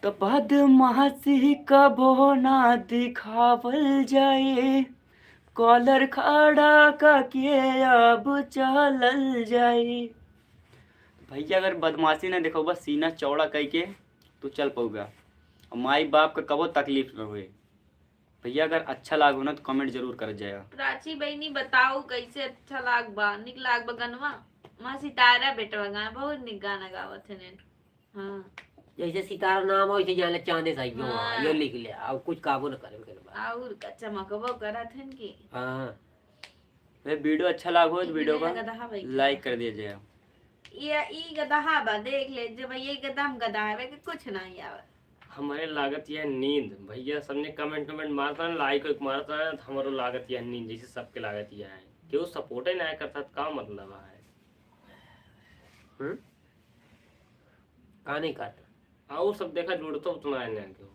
तो बदमाशी कबो ना दिखावल जाए, कॉलर खड़ा कके अब चलल जाए। भैया, अगर बदमाशी ना दिखौबा, सीना चौड़ा कइके, तो चल पउबा। और माई बाप का कबो तकलीफ न होए। भैया, अगर अच्छा लागो ना, तो comment जरूर करत जाया। प्राची बहिनी, बताओ, कैसे अच्छा लाग बा, निक लाग बा गनवा? माँ सितारा बेटवा गाए, बहुत निक गाना गावत है ने। हाँ। जैसे सितारा नाम हो, वैसे जान ले चांदे साई, यो, हाँ। यो लिख ले, और कुछ काबू न करे, करे बा। और का चमकबो करत हन की? हाँ। वे video अच्छा लागो, तो एक video मिनट का गदहा भाई। Like कर दिया जाए। ये, ई गदहा बा, देख ले, जब ये एकदम गदहा है, कि कुछ नहीं आवे। हमरे लागत यह नींद, भैया सबने comment, comment मारता है, like, like मारता है, तो हमरो लागत यह नींद, जैसे सबके लागत यह है। क्यों support ही ना करता, तो का मतलब है? हम्म? का नहीं करता? हाँ, वो सब देखा, जोड़ता उतना है ना, क्यों?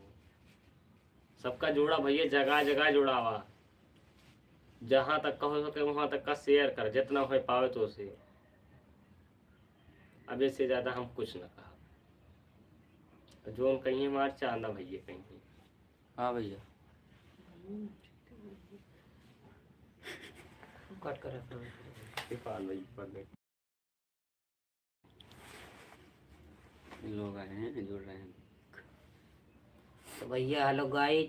सबका जोड़ा भैया, जगह जगह जोड़ावा, जहाँ तक का हो सके वहाँ तक का share कर, जितना हो पावे तो उसे। अब इससे ज्यादा हम कुछ न कहा। जोन कहीं हमार चांदा भैया कहीं। हाँ भैया। Cut कर रखना। इरफान भाई, इरफान भाई। लोग आए हैं, जुड़ रहे हैं। तो भैया, hello guys।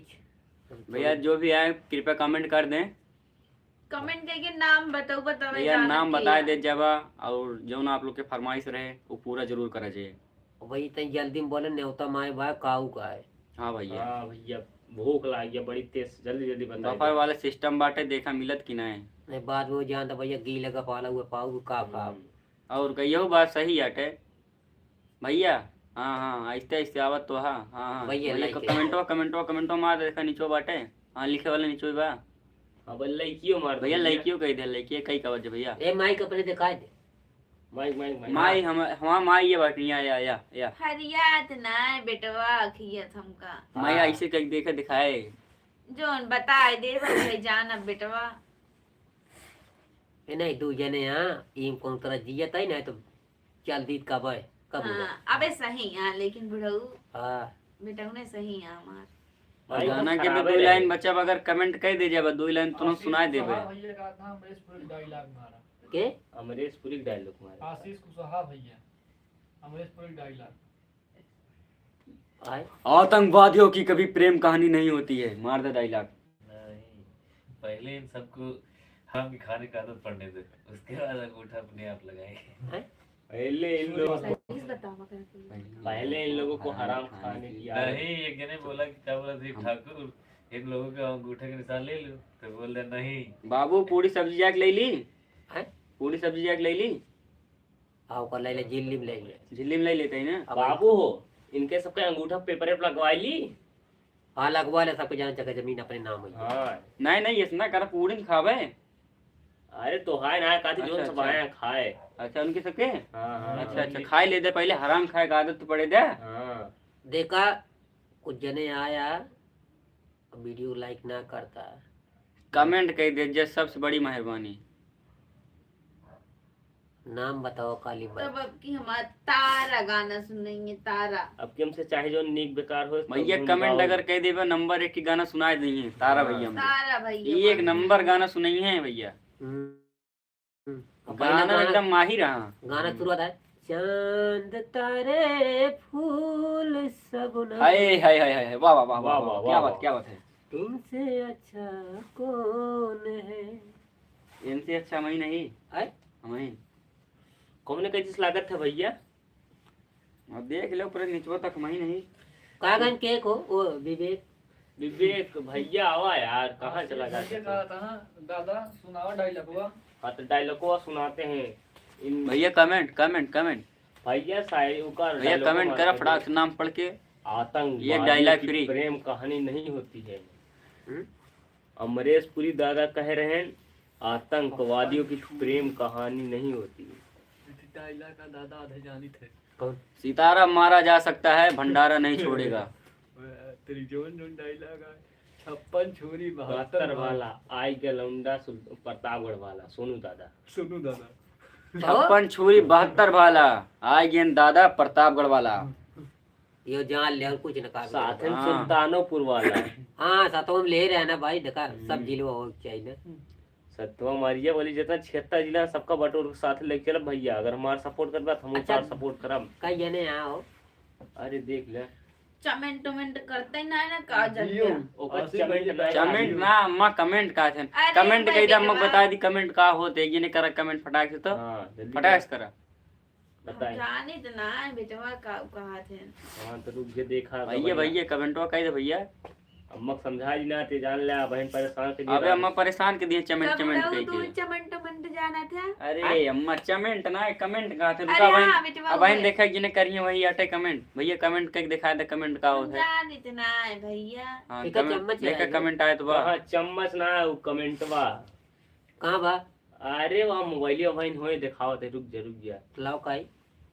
भैया, जो भी आए, कृपया comment कर दें। Comment करके नाम बताओ, बताओ, भैया, नाम बताए दे जाबा, और जौन आप लोग के फरमाइश रहे, वो पूरा जरूर करा जाए। और भाई, इतनी जल्दी में बोले, न्योता माए बाय काऊ का है। हाँ भैया। हाँ भैया, भूख लाग गया बड़ी तेज, जल्दी जल्दी बताए दे। Buffer वाला system बाटे, देखा मिलत कि नहीं? नहीं, बाद में वो जानता भैया, गीले का पाला हुआ पाऊ का खाब। हम्म। और कहियो बात सही आटे भैया। हाँ, हाँ, आहिस्ते, आहिस्ते आवत तो हा। हाँ, हाँ। भैया, भैया, like कमेंटवा, कमेंटवा, कमेंटवा मार दे, देखा नीचो बाटे। हाँ, लिखे वाला नीचो ही बा। हाँ, भाई, लइकियो मार दे भैया, भैया। लइकियो कह दे, लइकिए कई कवत जे भैया। ए, माइक अपने दिखाई दे। Mike, mike, mike. माई, हम, हमार माई ये बाटी, या, या, या, या। हरियात ना बेटवा, अखियत हमका। माई, हाँ। ऐसे कह देखे दिखाए। जोन बताए दे, भाई जान अब बेटवा। ए, नहीं, दू जने, हाँ, ईम कौन तरह जियत है, नहीं तो चल दीत कब है, कब हाँ, उधर? अबे सही, हाँ, लेकिन बुढ़ऊ, हाँ। बेटऊ ने सही है हमार। और भाई, गाना के भी खराबे दो रहे। लाइन बचा, अगर comment कर दे जाबा, दो लाइन तुरंत आशीष सुनाए देबे। कुशवाहा भैया का था, अमरीश पुरी dialogue मारा। के? अमरेश पुरी के डायलॉग मारे। आशीष कुशवाहा भैया, अमरेश पुरी के डायलॉग। आए? आतंकवादियों की कभी प्रेम कहानी नहीं होती है। मार दे डायलॉग। नहीं, पहले इन सबको हराम की खाने का आदत पड़ने दे, उसके बाद अंगूठा अपने आप लगाएंगे। हैं? पहले इन लोगों को सही से बतावा करके। पहले इन लोगों को हराम खाने की आदत। नहीं, एक जने बोला कि क्या बोला, दीप हम ठाकुर, इन लोगों के अंगूठे के निशान ले लो, तो बोल दे नहीं। बाबू, पूरी सब्जी जाके ले ली? हैं? पूरी सब्जी जाके ले ली? हाँ, ओकर ले ले, झिल्ली में ले ले। झिल्ली में ले लेते हैं ना? अब बाबू हो, इनके सबके अंगूठा पेपर पे लगवा ली। हाँ, लगवा ले, सबके जहाँ जगह जमीन अपने नाम है। हाँ। नहीं, नहीं, ऐसा ना कर, पूरी न खावे। अरे, तो हाय ना, काती अच्छा, जोन सब अच्छा। आए हैं, खाए। अच्छा, उनके सबके? हाँ, हाँ, अच्छा, हाँ। अच्छा, खाए ले दे, पहले हराम खाए का आदत तो पड़े दे। हाँ। देखा, कुछ जने आया, वीडियो लाइक ना करता। कमेंट कर दे, जे सबसे बड़ी मेहरबानी। नाम बताओ, काली बात। तब अब की हमारा तारा गाना सुनाइए, तारा। अब की हमसे चाहे जो नीक बेकार हो, भैया, कमेंट अगर कह देबे, नंबर एक के गाना सुनाए दइहे, तारा भैया हमसे। तारा भैया, ये एक नंबर गाना सुनाइए भैया। हम्म। गाना गाना एकदम माहिर रहा। गाना शुरुआत है, चांद तारे फूल सगुना। हाय, हाय, हाय, हाय, वाह, वाह, वाह, वाह, वाह, वाह, वाह, क्या वाह, बात, वाह। क्या बात है। तुमसे अच्छा कौन है? इनसे अच्छा मैं नहीं। आय? मैं। कौन कैसे लागत है भैया? अब देख लो, पूरे निचवा तक मैं नहीं। का गन के को, ओ विवेक। विवेक भैया आवा यार, कहाँ चला गया भैया था? कहा था, दादा सुनावा डायलॉगवा। हाँ, तो डायलॉगवा सुनाते हैं। इन भैया कमेंट, कमेंट, कमेंट। भैया शायरी ओकर भैया डायलॉगवा कमेंट करा मारते फटाक हैं। से नाम पढ़ के। आतंकवादी ये डायलॉग की फ्री। प्रेम कहानी नहीं होती है। हम्म? अमरेश पुरी दादा कह रहे हैं, आतंकवादियों की प्रेम कहानी नहीं होती। डायलॉग का दादा आधे जानित है। कौन? सितारा मारा जा सकता है, भंडारा नहीं छोड़ेगा। तेरी जोन जोन डायलॉग है, छप्पन छुरी बहत्तर बहत्तर भाला। भाला, आई गया लौंडा सुल-, प्रतापगढ़ वाला, सोनू दादा। सोनू दादा। छप्पन छुरी बहत्तर भाला, आई गेन दादा प्रतापगढ़ वाला। यो जान ले, और कुछ न काम साथ करे। में हाँ। सुल्तानोपुर वाला। हाँ, साथों में ले रहे हैं ना भाई, देखा, सब हम्म। जिलवा हो चाहिए ना। सतवा मारिया बोली, जितना छिहत्तर जिला, सबका बटोर के साथ लेके चलब भैया। अगर हमार सपोर्ट करबा, तो हम अच्छा, तोहार सपोर्ट करब। कहिए ने आओ। अरे देख ले। कमेंट उमेंट करते ना, ना का जियो। जल्दी। ओकर आसिफ कमेंट भाई, ना, कमेंट जियो। ना, अम्मा कमेंट का थे। अरे कमेंट भाई कही दे, अम्मा बेटवा। बता दी कमेंट का होते, ये नहीं करा कमेंट फटाक से तो। हाँ, जल्दी फटाक कर। से करा। बताएं। हम जाने तो ना है, बेटवा का, कहा थे। हाँ, तो रुक के देखा भैया, भैया। भैया, कमेंटवा कह दे भैया। अम्मा के समझा दी ना, ते जान ले, बहन परेशान के दिए अबे रात। अम्मा परेशान के दिए, चमेंट, कब चमेंट रहू कह तू के। चमेंट, चमेंट जाना था? अरे हाँ? अम्मा, चमेंट ना है, कमेंट कहा थे। अरे रुका, बहन, हाँ, बेटवा अब बहन हुए। देखा जिन्हें करिए वही अटे कमेंट। भैया, कमेंट करके दिखा दे, कमेंट का होता है। जाने तो ना है, भैया। हाँ, देखा, कमेंट, चम्मच देखा, है। कमेंट आया तो बा। हाँ, चम्मच ना है, वो कमेंटवा। कहाँ बा? अरे, वहाँ मोबाइलिया वहीं होए, देखावत है, रुक जा, रुक जा। लाओ काई?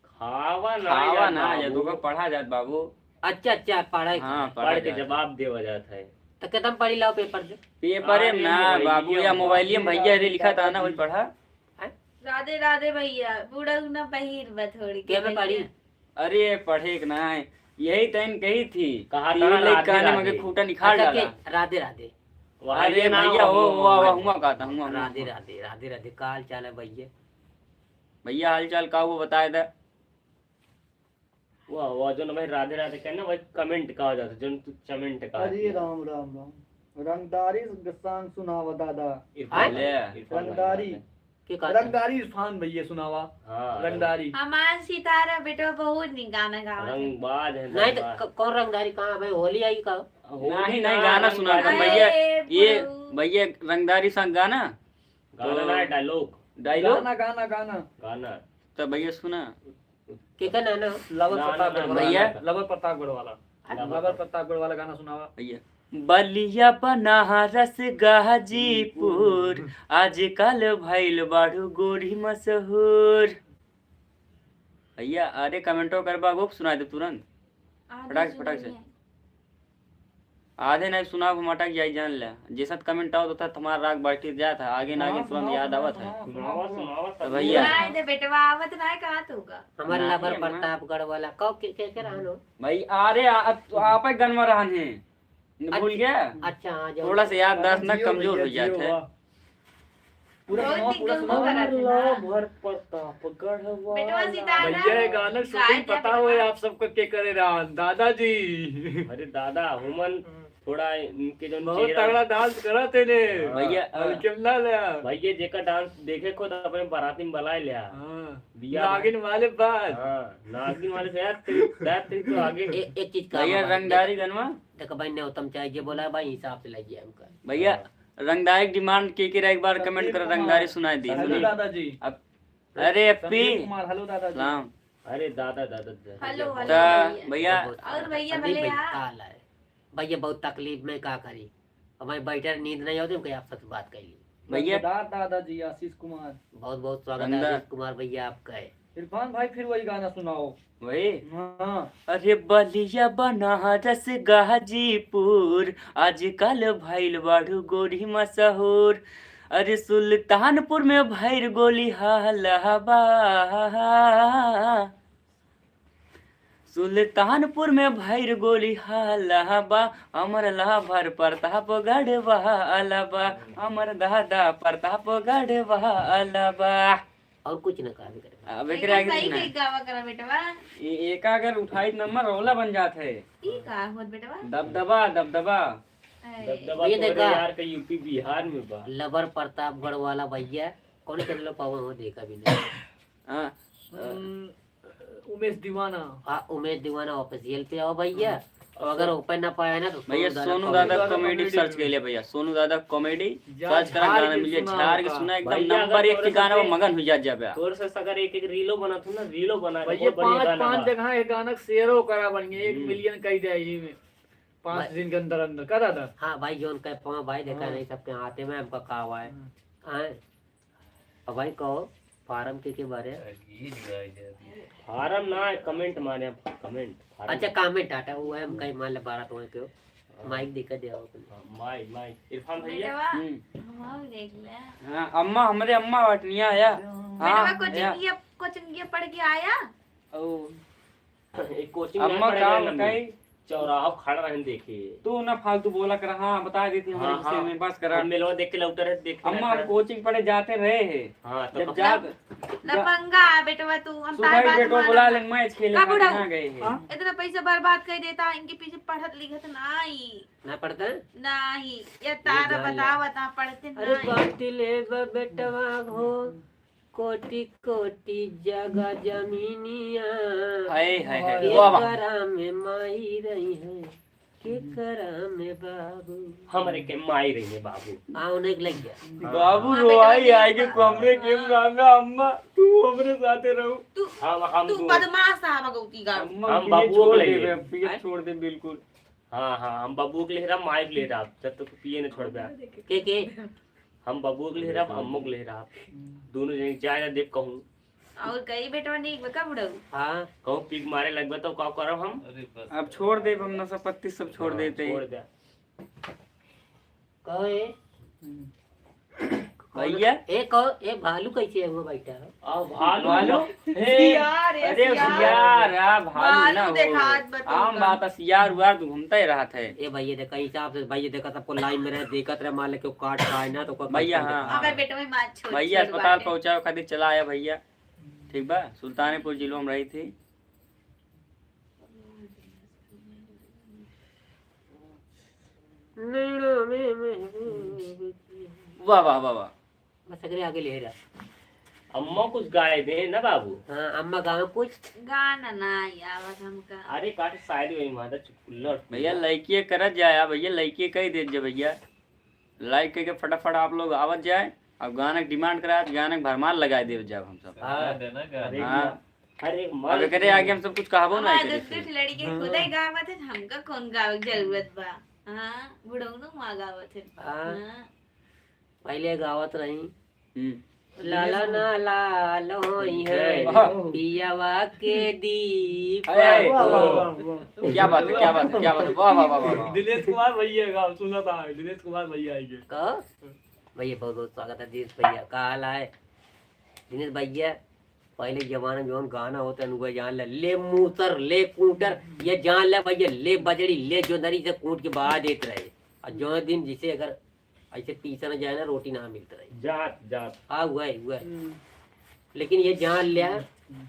खावा ना खावा यार, ना बाबू। यार, तो का पढ़ा जात बाबू। अच्छा, अच्छा, पढ़ाई हाँ, खाए। पढ़ा पढ़ के जात है। जवाब देवा जात है। तो कितना पढ़ी लाओ पेपर से? पेपर अरे, में ना मोबाइलिया बाबू, या में मोबाइलिया में भैया रे लिखा था ना, वही पढ़ा। हैं? राधे, राधे भैया, बूढ़ा ना पहिर बा थोड़ी के के में पढ़ी? भैया। अरे, पढ़े के ना है, यही तैन कही थी। कहा तीन था ना, लेख राधे, कहने में के राधे। खूटा निकाल अच्छा, डाला। के राधे, राधे। वहाँ अरे ये ना भैया, हो, हो, हुआ, हो, हुआ, हुआ। हुआ कहता, हुआ, हुआ, राधे, हुआ। राधे, राधे, राधे, का हाल चाल है भैया? भैया, हाल चाल का हुआ, बताए दे। वाह, वाह, जो ना भाई राधे, राधे कहना, वही कमेंट कहा जाता है, जो तू चमेंट कहा अरे दिया। राम, राम, राम। रंगदारी के song सुनावा दादा। इरफान आय? भाई, ले। इरफान भाई रंगदारी। राधे। के कहत है? रंगदारी इरफान भैया सुनावा। हाँ, रंगदारी। हमार सितारा बेटवा बहुत नीक गाना गावत है। रंगबाज है, नहीं तो रंगबाज। क-, कौन रंगदारी कहाँ भाई? होली आई का? होली नहीं, नहीं, ना, गाना सुना रंगबाज। दे भैया। अरे ये बुढ़ऊ। भैया रंगदारी song गाना? गाना तो ना, डायलॉग। डायलॉग? गाना, गाना, गाना। गाना। तो भैया सुना। के का नाना? लवर ना, प्रतापगढ़ ना, वाला। भैया। लवर प्रतापगढ़ वाला। लवर लवर प्रतापगढ़ वाला गाना सुनावा। भैया। बलिया बनारस गाजीपुर, आजकल भइल बाड़ू गोरी मशहूर। भैया, अरे कमेंटो करबा, वो सुनाई दे तुरंत। आधे फटाक से, फटाक से। सुनिए। आधे नहीं सुनाओ, हम अटक जाई, जान ले। जैसा कमेंट आओ तो तुम्हारा राग बाटी जात है, आगे ना आगे सुनाओ, तुरंत सुनाओ, याद सुनाओ, आवत है। सुनाओ, सुनाओ, सुनाओ, तो सुनाओ। भैया। सुनाई दे बेटवा, आवत ना है, कहा तू का? हमारे ना, लवर ये अम्मा। प्रतापगढ़ वाला, कौ के, के, के रहन हो? भाई, अरे, आ, अब तो आप ही गनवा रहन है। न भूल अच्छा, गया? अच्छा, हाँ, जाओ। थोड़ा सा याददाश्त ना जियो कमजोर भैया, हो जात जियो, है। वाह। पूरा बहुत सुनाओ, पूरा सुनाओ। भर प्रतापगढ़ वाला। बेटवा सीताराम, भैया, ये गाना shooting पता हो आप सबको के करे रहन? दादाजी। अरे दादा, हुमन थोड़ा इनके जौन बहुत चेहरा तगड़ा dance करत है ने। हाँ। भैया, और अ, केमना ले? भैया, जेकर dance देखे को तो अपने बाराती में बुलाए ले। हाँ। बियाह नागिन वाले बात। हाँ, नागिन वाले से यार, तेरी, यार, तेरी तो आगे। ए-, एक चीज का भैया, हमारे रंगदारी गनवा। देखो भाई, न्योतम चाहे जे बोला भाई, हिसाब से लाइए हमका। भैया, हाँ। रंगदारी demand के, के एक बार comment करो, रंगदारी सुनाई दी, संदीप सुनाई। दादाजी। अब, अरे, एप्पी। संदीप कुमार, hello दादाजी। सलाम। अरे दादा, दादा, दादा। Hello, hello त भैया। भैया। बहुत और भैया, संदीप भले भैया, आप। का हाल है? भैया, बहुत तकलीफ में का करी, अब मैं बैठे नींद नहीं होती, हम कहीं आप सबसे बात कर ली। भैया। दमदार दादाजी, आशीष कुमार। बहुत बहुत स्वागत है अंदर। आशीष कुमार भैया आपका है। इरफान भाई, फिर वही गाना सुनाओ। वही? हाँ। अरे बलिया बनारस गाजीपुर, आजकल भइल बाड़ू गोरी मशहूर। अरे सुल्तानपुर में भइल गोली हाल बा। सुल्तानपुर में भइल गोली हाल बा, हमर लहबर प्रतापगढ़ वाला बा, हमर दादा प्रतापगढ़ वाला बा। और कुछ न कहबे करे। अब एकरे आगे सही कुछ ना। कही गावा करा बेटवा। ए-, एका अगर उठाई नंबर रौला बन जात है। ई का होत बेटवा? दबदबा, दबदबा। अरे। दबदबा ये तोरे देखा। यार का यूपी बिहार में बा। लबर प्रतापगढ़ वाला भैया, कौन channel पावा हो, देखा भी नहीं। हाँ। हम्म, उमेश दीवाना। हाँ, उमेश दीवाना official पे आओ भैया। हाँ। और अगर ओपन ना पाया ना तो भैया, सोनू दादा comedy। सोनू दादा comedy search कर लिया भैया, सोनू दादा comedy search करा, गाना मिल जाए, झार के सुना, एकदम भैया, number एक के गाना में मगन हो जात जाबे। तोर से अगर एक एक रीलो बनात हो ना, रीलो बना के भैया, बहुत बढ़िया पाँच, गाना पाँच बा। जगह एक गाना share करा बन गया, एक हम्म। Million कह दे यही में पाँच भाई। दिन के अंदर अंदर, का दादा? हाँ भाई, जोन कहे पाँच भाई देखा हाँ। नहीं सबके हाथे में हमका का हुआ है। हम्म। हाँ। अब भाई कहो, फार्म के, के बारे? फार्म ना है, comment माने, comment, फार्म। अच्छा, comment आटा, वो है, हम कहीं मान ले बारह तो के हो। हाँ। माइक दिखा दे आओ तुम। हाँ, माइक, माइक। इरफान भैया। बेटवा, हम्म। हम आओ देख ले। हाँ, अम्मा, हमरे अम्मा वटनिया आया। हाँ, बेटवा, कोचिंग आया। ये, कोचिंग ये पढ़ के आया? ओ। एक कोचिंग अम्मा ना पढ़े का गए लम्बी। बताई? चौराहा खड़ा रहन देखे। तू ना फालतू बोला कर, हाँ, बता देती हमारे हाँ, विषय हाँ। में, बस करा। हम मेलवा देख के लौटे रहे, देख के अम्मा, खड़ा। कोचिंग पढ़े जाते रहे हैं। हाँ, तो जब कब? जा-, जा-, लफंगा है बेटवा तू, हम सुबह तार ही बात बेटवा मानत बुला है। लें, मैच खेले का खातिर बुढ़ऊ? कहाँ गए हैं? हाँ? इतना पैसा बर्बाद कर देता, इनके पीछे पढ़त लिखत नाई। ना पढ़ता है? नाई, ये ये तारा जान ले। बतावत, हाँ, पढ़ते अरे नाई। बाटी ले बा बेटवा हो, कोटि कोटि जगह जमीनिया। हाय, हाय, हाय। वाह, वाह। केकरा में माई रही है, केकरा में बाबू। हमरे के माई रही है बाबू। हाँ, उन्हें के लग गया। बाबू हाँ, रोआई बेटा, आएगी बेटा। कमरे के में, अम्मा, तू हमरे साथे रहो। तू, हम, हम तू दू। बदमाश है, बगौती का। अम्मा, हम पिए बाबुओ छोड़ के दे, लेंगे। पिए हैं? छोड़ दे बिल्कुल। हाँ, हाँ, हम बाबुओ के ले रहा, माई के ले रहा, जब तक पिए न छोड़बे। के, के? हम बबुआ के ले रहा, अम्मो के ले रहा। हम्म। दोनों जने जाए ना देख कहूँ। और कई बेटवा नहीं बका बुढ़ऊ? हाँ। कहूँ पीक मारे लगबे तो का करब हम? अरे बस। अब छोड़ देब हम, नशा पत्ती सब छोड़ हाँ, देते हैं। छोड़ दे। कहो ए? हम्म। भैया? ए, कहो, ए, भालू कैसे है वो बैठा है? आ, भालू? भालू? ए, सियार, ए, अरे, सियार। सियार, आ, भालू भालू ना हो। देखात बा आम तुमका। बात है, सियार उयार तो घूमता ही रहत है। ए भैया, देखा हिसाब से, भैया, देखा सबको लाइन में रहे, देखत रहे, मान ले क्यों काट खाए ना, तो कोई भैया, कष्ट हाँ, देखात हाँ। अगर है। बेटवा में माँ छोड़, भैया, छोड़ अस्पताल बाटे। पहुँचाओ खातिर चला आया भैया। ठीक बा, सुल्तानपुर जिलो में रही थी। नैना में महबूब की। वाह, वाह, वाह, वाह। बस एकरे आगे ले रहा। अम्मा कुछ गाए दे ना बाबू। हाँ, अम्मा गावे कुछ। गाना ना आवत हमका। अरे काट शायरी वही माता चुटकुल्ला उटकुल्ला। भैया लड़किए करत जाया, भैया लड़किए कह दे जे भैया। Like करके फटाफट आप लोग आवत जाए, अब गाना के demand कराए, गाना के भरमार लगाए देव जाए हम सब। हाँ। देना गाना। अरे हाँ। अरे अब मार एकरे आगे हम सब कुछ कहबो नहीं हमारे करी दुख थी। कुछ लड़के हाँ। खुदे गावत है, हमका कौन गावे के जरूरत बा? हाँ, बुढ़ौनो माँ गावत है। हाँ। हाँ। पहले गावत रही। हम्म। लाला ना लाल होई है, हाँ। पियावा के दीप। अरे, वाह, वाह, वाह, वाह। क्या बात है, क्या बात है, क्या बात है। वाह, वाह, वाह, वाह, वाह। दिनेश कुमार भैया का सुना था, दिनेश कुमार भैया आएंगे। का? भैया, बहुत, बहुत स्वागत है दिनेश भैया। का हाल है? दिनेश भैया, पहले जमाना में जौन गाना होता है, उनका जान ले, ले मूसर, ले कूटर, ये जान ले भैया, ले बजड़ी, ले जोंदरी से कूट के बहा देत रहे। और जो दिन जिसे अगर ऐसे पीसा न जाए ना, रोटी ना मिलत रही। जात, जात। हाँ, हुआ है, हुआ है। हम्म। लेकिन ये जान लिया हम्म।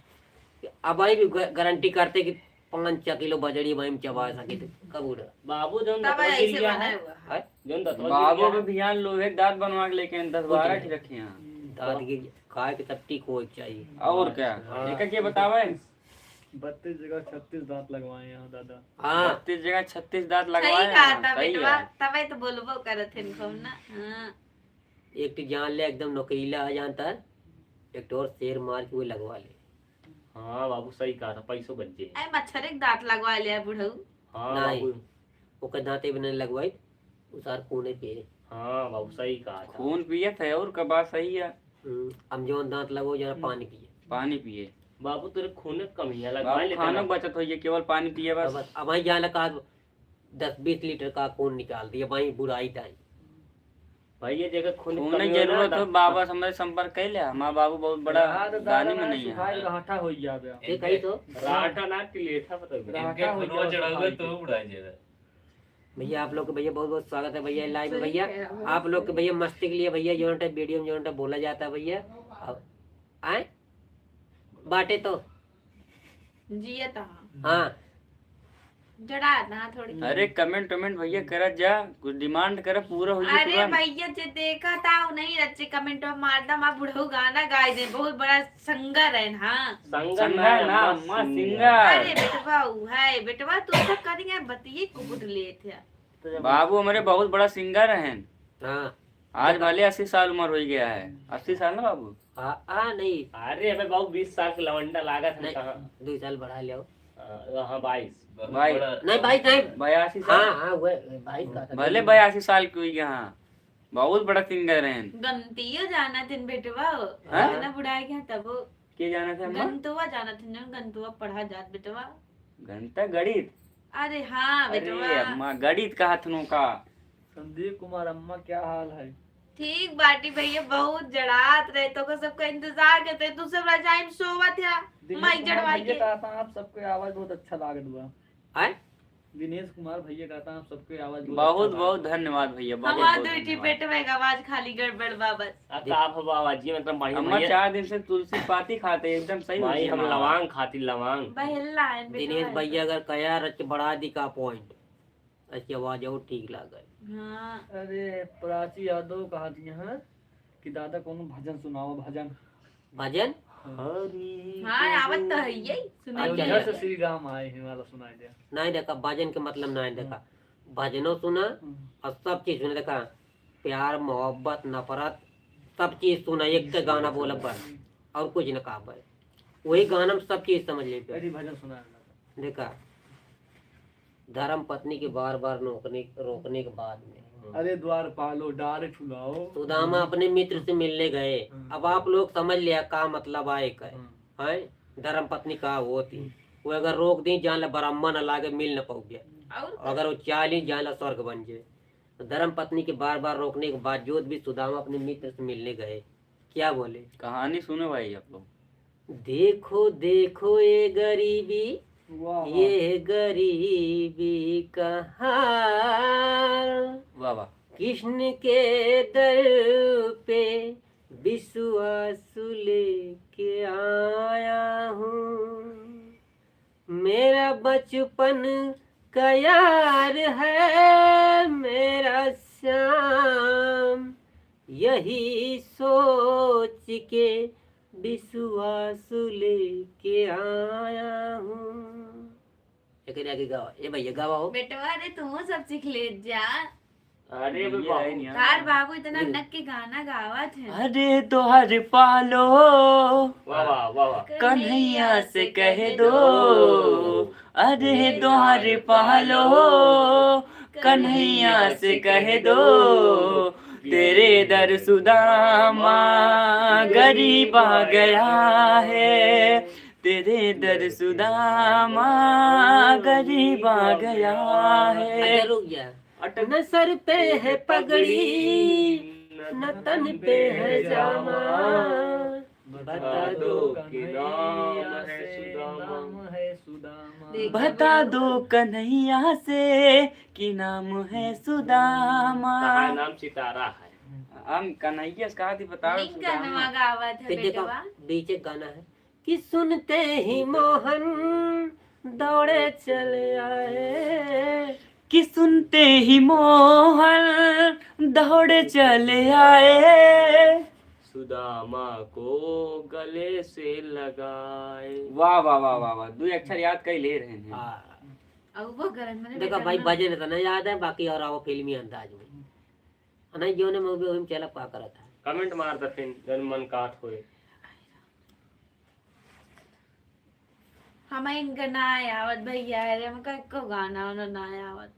कि अब आई भी ग-, गारंटी करते कि पाँच छः किलो बजड़ी वहीं चबा सके तो कब उड़ा? बाबू जौन तब दतवन ऐसे गिर गया बना है। हुआ है। हैं? जौन दतवन बाबू गिर गया भी है। भियान लोहे के दांत बनवा के लेके आए, दस कुछ बारह नहीं। ठे रखे हैं। दांत गिर खाए के तब ठीक हो चाहिए। और क्या? हाँ। एक के बतावे? बत्तीस जगह छत्तीस दांत लगवाए हैं दादा। हाँ। बत्तीस जगह छत्तीस दांत सही लगवाए कहा हैं, था सही बेटवा, है। तबे तो बोलबो करत हैं खूब ना। हाँ। एक ठे जान ले एकदम नोकीला आ जानता है, एक ठे और शेर मार के वो लगवा ले। हाँ बाबू, सही कहा था, पैसो बच जाए। अरे मच्छर एक दांत लगवा ले बुढ़ऊ। हाँ नहीं, बाबू। ओकर दांते भी नहीं लगवाई, उ सार खूने पिए। हाँ बाबू, सही कहा था। खून पिए थे और का बात सही है। हम्म, हम जौन दांत लगो, जौन हम्म। पानी पिए। पानी पिए। बाबू, तेरे खून में कमी है, लगवा बाबू, लेते खाना ना। बचत होइए, केवल पानी पिए बस। अब, अब वहीं जान लगा, दस बीस लीटर का खून निकाल दिया, वहीं बुढ़ाई दाई। भाई, ये जगह खून खून कमी की हो ना, जरूरत हो, तब बाबा से हमरे संपर्क कर लिया। हमारा बाबू बहुत बड़ा यार, दादा दानी ना, में नहीं है। सुखाए रहठा हो जाबे। ये कही तो? रहठा ना, टिलेठा पता नहीं। रहठा इनके हो खूनवा जाबे चढ़ावे सुखाए तो के। उड़ा जाएगा। भैया, आप लोग के भैया बहुत बहुत स्वागत है भैया लाइव में। सही भैया, है, आप लोग के भैया मस्ती के लिए भैया जो है वीडियो में जो है बोला जाता है भैया। अब आए बाटे तो जियत हाँ। हाँ। जड़ा ना थोड़ी। अरे कमेंट वमेंट भैया करत जा, कुछ डिमांड कर, पूरा हो जाए अरे तुरंत। भैया जे देखा था वो नहीं अच्छे कमेंट में मार दम, आप बुढ़ऊ गाना गाए दे, बहुत बड़ा सिंगर है ना। सिंगर सिंगर ना, ना, अम्मा अम्मा सिंगर। सिंगर। अरे बेटवा, उ है बेटवा, तू सब करिए बतिये कुकुट लेत है। तो जब बाबू हमारे बहुत बड़ा सिंगर हैं। हाँ। आज जब भले अस्सी साल उम्र हो गया है। अस्सी साल ना बाबू? हाँ, हाँ, नहीं। अरे अबे बाबू, बीस साल के लवंडा लागत है नहीं, कहाँ? दो साल बढ़ा लियो। हाँ, हाँ, बाईस। बाईस। बड़ा नहीं, बाईस नहीं। बयासी साल। हाँ, हाँ, वो बाईस का था। भले बयासी साल के हुई हाँ। बहुत बड़ा सिंगर हैं। गनतियो जानत हैं बेटवा। हाँ? इतना बुढ़ा गया तब वो के जानत हैं अम्मा? गनतवा जानत हैं, जौन गनतवा पढ़ा जात बेटवा। घंटा गणित? अरे हाँ अरे बेटवा। अम्मा, गणित का हथनों का। संदीप कुमार, अम्मा क्या हाल है? ठीक बाटी भैया, बहुत जड़ात रहे, तो का सबका इंतजार करते हैं, तू सब रजाई में सोवत है, दिनेश माइक कुमार जड़वाई भैया के। कहता, आप सबके आवाज बहुत अच्छा लागत बा। आय? दिनेश कुमार भैया कहता, आप सबके आवाज बहुत बहुत अच्छा बहुत लागत बा। धन्यवाद भैया, बहुत हमार बहुत दुई ठी धन्यवाद। पेट में आवाज खाली गड़बड़ बा बस। अब तो आप हवा आवाज जी, मतलब, बढ़िया अम्मा भैया। चार दिन से तुलसी पाती खाते, एकदम सही भाई, हुई हम हमारा। लवांग खाती, लवांग। बहेला है बेटवा दिनेश है। भैया अगर कया रच बढ़ा दी का पॉइंट, ऐसी आवाज और ठीक लागल। हाँ। अरे, प्राची यादव कहा दिया है कि दादा कोनो भजन सुनाओ, भजन। भजन? हाँ। हरी हाँ, आवत तो है ये, सुनाई अयोध्या दे। से श्री राम आए हैं वाला सुनाई दे। नहीं देखा, भजन के मतलब नहीं देखा। हाँ। भजनो सुना हम्म। और सब चीज सुना। देखा, प्यार, मोहब्बत, नफरत, सब चीज सुना, एक के गाना बोलब बस, और कुछ न कहबे। वही गाना में सब चीज समझ लेबे। अरे भजन सुना है। देखा, धर्म पत्नी के बार बार नोकने, रोकने के बाद में अरे द्वारपालो डार ठुलाओ। सुदामा अपने मित्र से मिलने गए। हाँ। अब आप लोग समझ लिया का मतलब आए का है। हाँ। हैं? धर्म पत्नी का होती। हम्म। वो अगर रोक दी, जान ला ब्रह्मा न लागे, मिल न पाओगे। और अगर वो चाह ली, जान ला स्वर्ग बन जाए। तो धर्म पत्नी के बार बार रोकने के बावजूद भी सुदामा अपने मित्र से मिलने गए। क्या बोले? कहानी सुनो भाई आप लोग। देखो, देखो ये गरीबी, वाह, वाह। ये गरीबी का हाल। वाह, वाह। कृष्ण के दर पे विश्वास लेके आया हूँ। मेरा बचपन का यार है मेरा श्याम, यही सोच के विश्वास लेके आया हूँ। एकरे आगे गावा, ए भैया गावा हो। बेटवा रे, तू सब सीख ले जा। अरे, ये बाबू। है नहीं यार। तार बाबू इतना नहीं। नक के गाना गावत है। अरे, तोहर पालो। वाह, वाह, वाह, वाह। कन्हैया से कह दो। अरे, तोहर पालो। कन्हैया से कह दो। तेरे दर सुदामा गरीब आ गया है। तेरे दर सुदामा गरीब आ गया है। अच्छा, रुक जा। अटक न सर पे है पगड़ी, न तन पे है जामा। बता दो कि नाम है सुदामा। नाम है सुदामा। बता दो कन्हैया से कि नाम है सुदामा। कहाँ नाम सितारा है। हम कन्हैया से कहा थी, बताओ निक सुदामा। गनवा गावत है फिर देखो, बेटवा। बीच एक गाना है कि सुनते ही मोहन दौड़े चले आए। कि सुनते ही मोहन दौड़े चले आए। सुदामा को गले से लगाए। वाह, वाह, वाह, वाह, वाह। दो अक्षर याद कर ले रहे हैं। हाँ। अब वो गरज में देखा बेटा भाई, ना। भजन तो नहीं याद है, बाकी और आओ फिल्मी अंदाज में। नहीं, जो ने मूवी वही में चला का करत है। Comment मार दे फिर, जन मन काट होए। हमें इनका ना आवत भैया, अरे हमका एको गाना उन्हें ना आवत।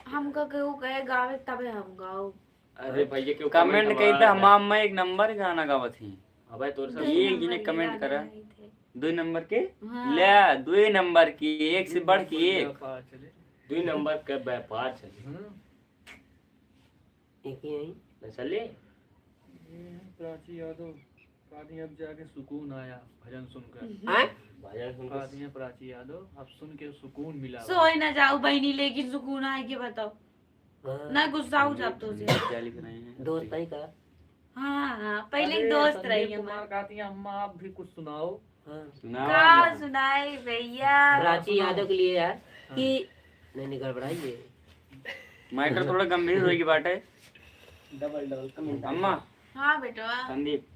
हमका केहू कहे गावे तबे हम गाओ। अरे भैया, केहू comment comment कही मार तो दे। हमार अम्मा एक नंबर गाना गावत ही। अबे तोर से दो एक नंबर जने के comment गाना करा। गाइत है। दो नंबर के? हाँ। ले, दो नंबर की, एक से बढ़ के एक। दुई नंबर के व्यापार चले। हम्म। एक ही आई। नहीं चले? ये है प्राची यादव, कहा थी अब जाके सुकून आया भजन सुनकर। हैं? भजन सुनकर। कहा थी प्राची यादव, अब सुन के सुकून मिला। सोए ना जाओ बहनी, लेकिन सुकून आए के बताओ। हाँ। ना गुस्सा हो जात तो से। क्या लिख रहे हैं? दोस्त है का? हाँ, हाँ, पहले अरे, दोस्त संदीप रही कुमार हमार। कहती हैं, "अम्मा, आप भी कुछ सुनाओ।" हाँ। सुनाओ का ना। सुनाई भैया? प्राची यादव के लिए यार हाँ। कि नहीं, नहीं, गड़बड़ाई है। Matter थोड़ा गंभीर होई की बात है। Double, double comment। अम्मा। हाँ, बेटवा। संदीप।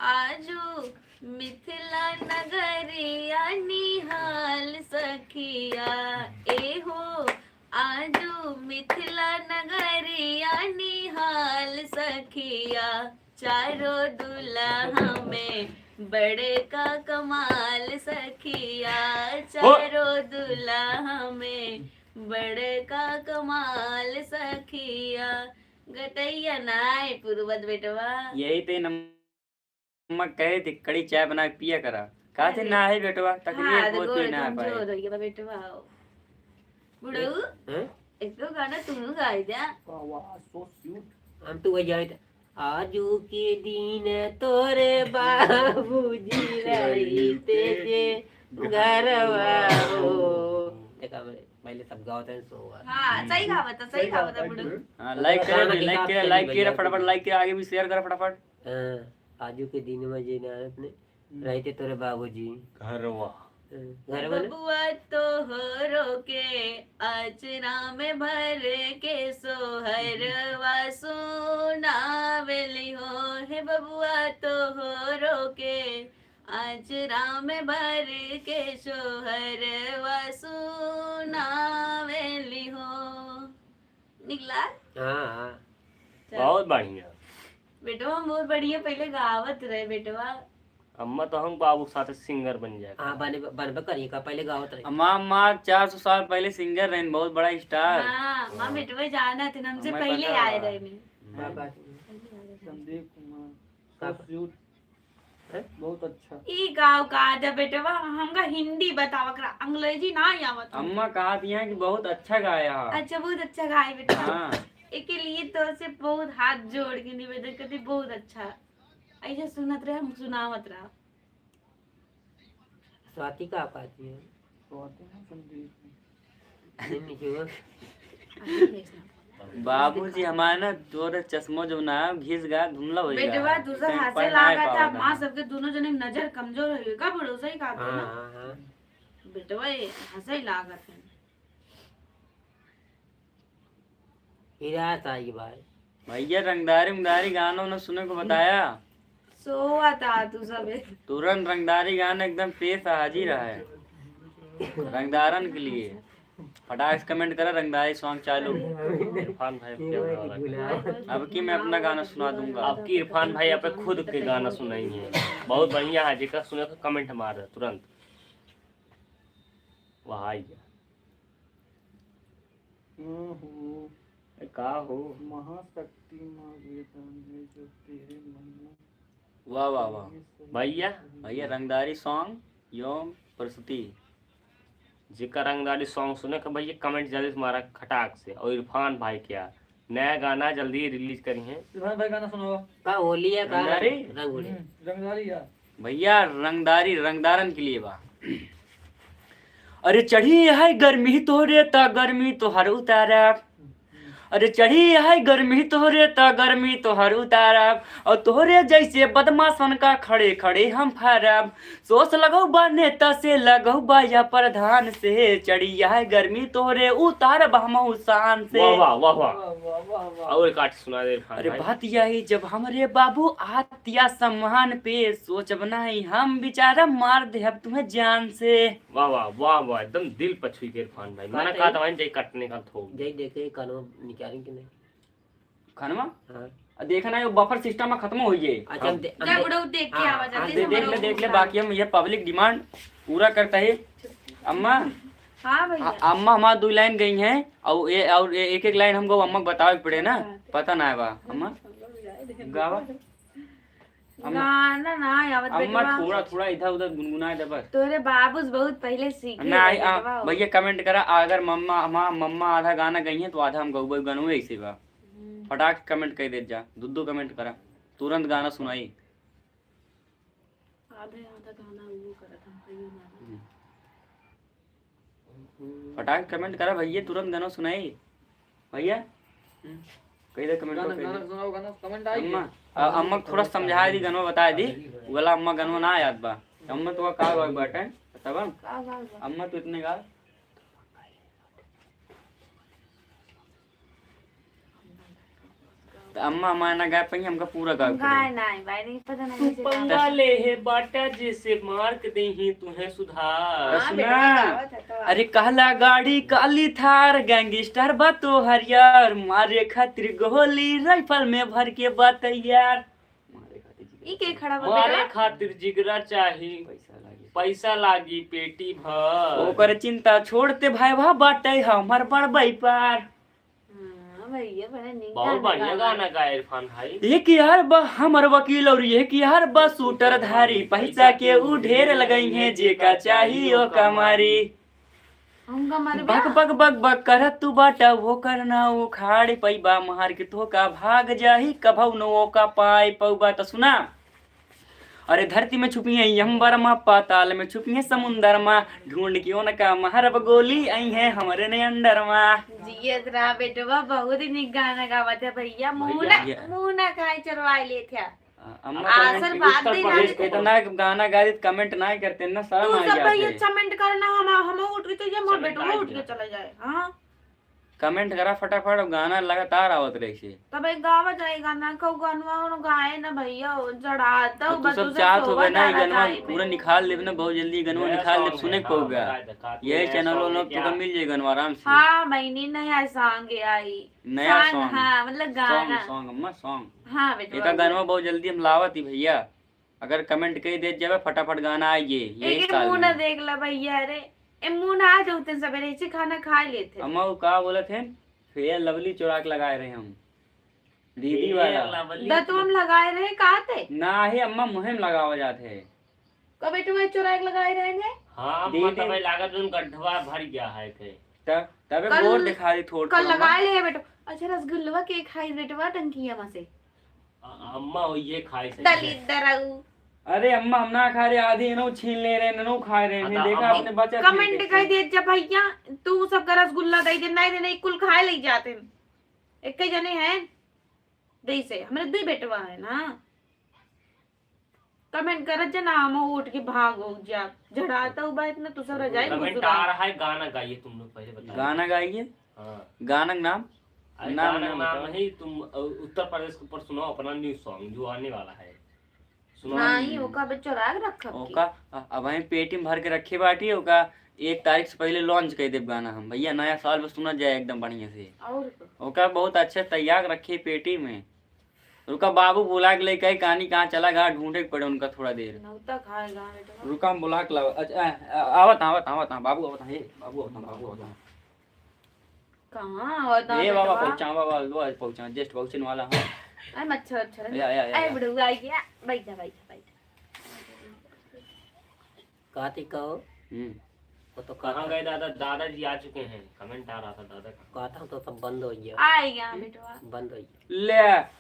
आजू मिथिला नगरिया निहाल सखिया, ए हो, आजू मिथिला नगरिया निहाल सखिया, चारो दुल्हा में बड़का कमाल सखिया, हो। चारो दुल्हा में बड़का कमाल सखिया। गटैया नाय पुरवत बेटवा। यही ते नम- अम्मा कहे थी, "कड़ी चाय बना के पिया करा।" कहा थे, अरे। "ना है बेटवा, तकलीफ हाँ, तो होती गोड़ ना पाए।" कमजोर हो गया बेटवा। बुढ़ऊ, हैं? एक तो गाना तुम गाई द्या। वाह, वाह, so sweet। हम तो वही जाए थे, "आजू के दिन तोरे बाबूजी रहते जे घरवा हो।" देखा, पहले सब गावत हैं, सो हाँ, सही गावत है, सही गावत है, बुढ़ऊ। हाँ, like करा, गाना के like साथ करा, चली like करा, भैया। फटाफट like करा, आगे भी share करा फटाफट। हाँ, आजू के दिन में जे ना अपने हम्म। रहते तोरे बाबूजी। घरवा। हाँ, घरवा ना? बबुआ तोहरो के अचरा में भर के सोहरवा सुनावेली हो, हे बबुआ तोहरो के अचरा में भर के सोहरवा सुनावेली हो। निकला? हाँ, हाँ। चल। बहुत बढ़िया। बेटवा, हम बहुत बढ़िया पहले गावत रहे, बेटवा। अम्मा तो हम बाबू के साथ singer बन जाए। हाँ, बने, बनबे करिए का, पहले गावत रहे। अम्मा, अम्मा चार सौ साल पहले singer रहन, बहुत बड़ा star। हाँ, अम्मा, हाँ। बेटवा जाना थे, हमसे हमें पहले पता आए बा। रहे ने। हम्म। बाबा। पहले आए रहे। संदीप कुमार, का so sweet। हैं? बहुत अच्छा। ई गाओ का दे बेटवा, हमका हिंदी बतावा करा, अंग्रेजी ना आवत हमका। अम्मा कहा दिया कि बहुत अच्छा गाया। अच्छा, बहुत अच्छा गाए बेटवा। हाँ। एके लिए तो से बहुत हाथ जोड़ के निवेदन करती, बहुत अच्छा। ऐसे सुनत रहे, हम सुनावत रहा। स्वाति का कहती है? स्वाति ना, संदीप। नहीं, नहीं, क्यों? बाबूजी हमारे ना तोरे चश्मा जो ना घिस गया, धुंधला हो गया। बेटवा, दूसरा इसे हंसे पढ़ ना लागत है, पावेगा। माँ सबके दोनों जने नजर कमजोर हो गई का, बुढ़ऊ सही कहा था हाँ, ना? हाँ, हाँ। बेटवा, ये हंसे लागत है। हीरा साई भाई। भैया, रंगदारी उंगदारी गाना उन्हें सुने को बताया। सोवा था तू सबे। तुरंत रंगदारी गाना एकदम पेश हाजिर है रंगदारन के लिए। फटाक से comment करा, रंगदारी song चालू। इरफान भाई, अब क्या गाना रखा? अब की मैं अपना गाना सुना दूंगा। अब की इरफान भाई आप खुद के गाना सुनाएंगे। बहुत बढ़िया है, जेकर सुने तो comment मार दे तुरंत। वाह, आई गया। ओहो। ए, का हो? महाशक्ति माँ वेदांगी जो तेरे मन में वाह, वाह, वाह। भैया, भैया, रंगदारी song। योम प्रस्तुति। जेकर रंगदारी song सुने के भैया, comment जल्दी से मारा खटाक से। और इरफान भाई क्या नया गाना जल्दी release करी हैं। इरफान भाई गाना सुनाओ। का होली है, का रंगदारी? रंग होली। हम्म, रंगदारी है। भैया, रंगदारी रंगदारन के लिए बा। अरे चढ़ी है गर्मी तोहरे, त गर्मी तोहर उतारब। अरे चढ़ी है गर्मी तोहरे, त गर्मी तोहर उतारब। और तोहरे जैसे बदमाशन का खड़े खड़े हम फारब। सोच लगौ बा नेता से, लगौ बा या प्रधान से। चढ़ी है गर्मी तोहरे, उतारब हम शान से। वाह, वाह, वाह, वाह। वाह, वाह, वाह, वाह। और काट सुना दे इरफान अरे भाई। बात यही, जब हमरे बाबू आत्या सम्मान पे, सोचब नहीं हम विचारब, मार देहब तुम्हें जान से। वाह, वाह, वाह, वाह, एकदम दिल पर छुई के इरफान भाई। मना काट कहा था भाई, जाई काटने का थोक। जाई देखे कानवा निकालें कि नहीं। खानवा? हाँ। आ, देखा ना, ये buffer system में खत्म हो गई। अच्छा, हम दे-, हम जा दे-, बुढ़ऊ देख के हाँ, आवा हाँ, जल्दी दे-, से देख ले, हमारा देख ले, भूख बाकी हम ये public demand पूरा करता है। अम्मा, हाँ भैया। अ-, अम्मा हमार दुइ line गई हैं, और ये, और ये एक एक line हमको अम्मा को बतावे के पड़े ना, हाँ। पता ना है बा, अम्मा। गावा। अम्मा, गाना ना आवत अम्मा, बेटवा। थोड़ा, थोड़ा इधर उधर गुनगुनाए दे बस। तोरे बाबूस बहुत पहिले सीखे ना, रहे आ, बेटवा। भैया comment करा, अगर मम्मा, हमार मम्मा आधा गाना गई हैं, तो आधा हम गउबे, गनवे ऐसे बा। हम्म। फटाक comment कर दे जा, दू दू comment करा, तुरंत गाना सुनाई। आधे आधा गाना वो करत हम, कहियो ना। हम्म। फटाक comment करा भैया, तुरंत गाना सुनाई भैया। हम्म। कही दे comment गाना, कही दे। गाना सुनाओ, गाना comment आई अम्मा, है। अ-, अम्मा को थोड़ा समझा दी, गनवा बता दी। हाँ, सही है। वाला अम्मा गनवा ना याद बा। अम्मा तो का गावे बाटे, तब हम? का गावे बा? अम्मा तो इतने गा। त अम्मा हमार ना गाए पाई, हमका पूरा गावे के पड़ी। गाए ना, भाई, नहीं पता नहीं तू कैसे पंगा गावे। ले हे बाटा, जैसे मार के देही तुहे सुधार। हाँ, सुना। बेटा, गावत है तो। अरे कहला गाड़ी काली थार, gangster बा तोहर यार, मारे खातिर गोली rifle में भर के बा तैयार। मारे खातिर ई के खड़ा बा मारे बेटा? खातिर जिगरा चाही, पैसा लागी। पैसा लागी पेटी भर। ओकर चिंता छोड़ते भाई, भा बाटे हमर बड़ व्यापार। हाँ भैया, बड़ा नीक बहुत गाना बढ़िया गावा। गाना गाए इरफान भाई। एक यार बा हमर वकील और एक यार बा सूटरधारी, पैसा के ऊ ढेर लगई हैं, जेका चाही ओका मारी। हमका मरबे बक ना। बक बक बक करत तू बाटा, वो करना उखाड़ पैबा, मार के तोका भाग जाही, कभौ न ओका पाए पौबा। त सुना, अरे धरती में छुपी हैं अंबर मा, पाताल में छुपी हैं समुंदर मा, ढूंढ के उनका मारब गोली, आई हैं हमरे ने अंडर मा। जियत रहा बेटवा, बहुत ही नीक गाना गावत है भैया। मुंह भैया, ना, ये मुंह ना खाए चरवाए लेत है। अ-, अम्मा आशीर्वाद उत्तर देना प्रदेश के इतना गाना गा दी, comment ना करते ना, शर्म तू आ सब गया भाई थे। अच्छा comment करना, हम, हम उठ के चल जाए, हमार चले बेटवा जाए उठ के इधर। चला जाए। हाँ। Comment करा फटाफट, अब गाना लगातार आवत रही से। तब एक गावा जाए गाना, कहू गनवा उन गाए ना भैया, ओ जड़ाता अब तू बस सब उसे चाहत सोवा होबे ना, ई डाला गनवा जाए पूरा में। निकाल लेब ना, बहुत जल्दी गनवा नया निकाल लेब, song सुने है, के हाँ, पउबा। बता दे, का तू यही नया channel song वाला लेके तुका आ। मिल जाए गनवा आराम से। हाँ, महीने नया song आई। नया song, song। हाँ, मतलब song, गाना। Song, अम्मा, song। हाँ, बेटवा, एका बोल। गनवा बहुत जल्दी हम लावत ही भैया। अगर comment कई देत जाबे, फटाफट गाना आइए, यही एक style मुंह ना में। देख ला भैया, अरे, ए मुंह ना धोते सबेरे, ऐसे खाना खा लेते। अम्मा, वो का बोलत हैं? Fair Lovely चुरा के लगाए रहे हम। दीदी Fair वाला। Lovely। दतुआ में लगाए रहे, का थे? ना ही अम्मा, मुँह में लगावा जात है। का बेटवा चुरा के लगाए रहे हैं? हाँ, अम्मा, दीदी। तबे लागत उन गड्ढवा भर गया है थे। त-, तबे कल, गोर दिखा दी थोड़ कल थोड़, अम्मा। लगाए ले बेटवा। अच्छा, रसगुल्लवा के खाई बेटवा टंकिया में से? अ-, अम्मा, वो ये खाए से दलित दराऊ। अरे अम्मा, हम ना खा रहे, आधी इन्हों छीन ले रहे, इन्हों खा रहे हैं। हाँ, तो देखा अम्मा आपने बचा comment कह दिए जब भैया, तू सबका रसगुल्ला दे दे, नहीं दे, नहीं, कुल खाए ले जाते हैं। एक ही जने हैं, दे से, हमरे दुई बेटवा है ना। Comment करत जा ना, हम उठ के भाग हो जा। झड़ाता हुआ इतना तू सब रजाई comment घुस आ रहा है, गाना गाइए तुम लोग पहले बताओ। गाना गाइए? हाँ। गाना का नाम? अरे नाम, गाना नाम नाम बताओ। है, तुम, अ, उत्तर प्रदेश के ऊपर सुनाओ अपना new song जो आने वाला है। सुनाओ। नहीं, ओका अबे चुरा के रखब की। ओका, अ-, अब हम पेटी में भर के रखे बाटी, ओका एक तारीख से पहले launch कर देब गाना हम। भैया, नया साल में सुना जाए एकदम बढ़िया से। और का? ओका बहुत अच्छे तैयार रखे पेटी में। रुका, बाबू बुला के लेके आई, कहानी कहाँ चला गया, ढूंढे के पड़े उनका थोड़ा देर। नौता खाएगा बेटा। रुका, हम बुला के लाओ। अच्छा, आ, आ, आवत, आवत, आवत, हाँ, बाबू आवत, हे, बाबू आवत, बाबू आवत। कहाँ आवत, ए बाबा, बेटवा? पहुँचा, बाबा, बाबा, पहुँचा, just पहुँचने वाला हूँ। अरे, मच्छर, मच्छर। या, या, या, अरे, या। बुढ़ऊ आ गया, बैठ जा, बैठ जा, बैठ जा। काती कहो? हम्म। वो तो कहाँ कहता गए दादा? दादाजी आ चुके हैं, comment आ रहा था दादा का। कहता हूँ तो सब बंद हो गया। आ गया बेटवा। बंद हो गया। ले,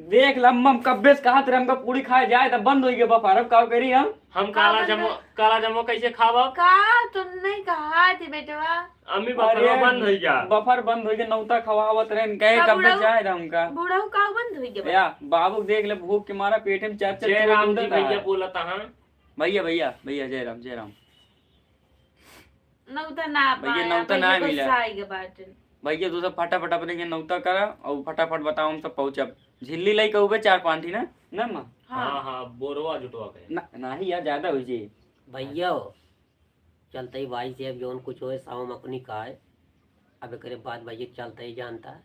देख ला, हम कब्बे से कहत रहे, हमका पूड़ी खाए जाए, तब बंद हो गया बफर। अब का करी हम? हम का काला बंद जमो, हो- काला जमो कैसे खावा? का तो नहीं कहा थी बेटवा? अम्मी, बफर अरे, बंद हो गया। बफर बंद हो गया, नौता खवावत रहे, कहे का कब्बे बुढ़ऊ? जाए रहे हमका। बुढ़ऊ का बंद हो गया? या, बाबू देख ले, भूख के मारा पेट में चार चार जय किलो राम दूध जी, आता भैया है। बोलत हाँ। भैया, भैया, भैया, जय राम, जय राम। नौता ना भैया, पाया, नौता ना भैया मिला। गुस्सा आइगा बाटे। भैया, तू सब फटाफट अपने के नौता करा और फटाफट बताओ, हम सब पहुँचब। झिल्ली लइके उबे चार पाँच ठी ना, ना माँ? हाँ। हाँ, हाँ, बोरवा जुटवा के। ना, नाही यार, ज्यादा हो जाई। भैया, चलते ही भाई से अब जौन कुछ होए, साव मकुनी का है। अब एकरे बाद भैया चलते ही जानता है।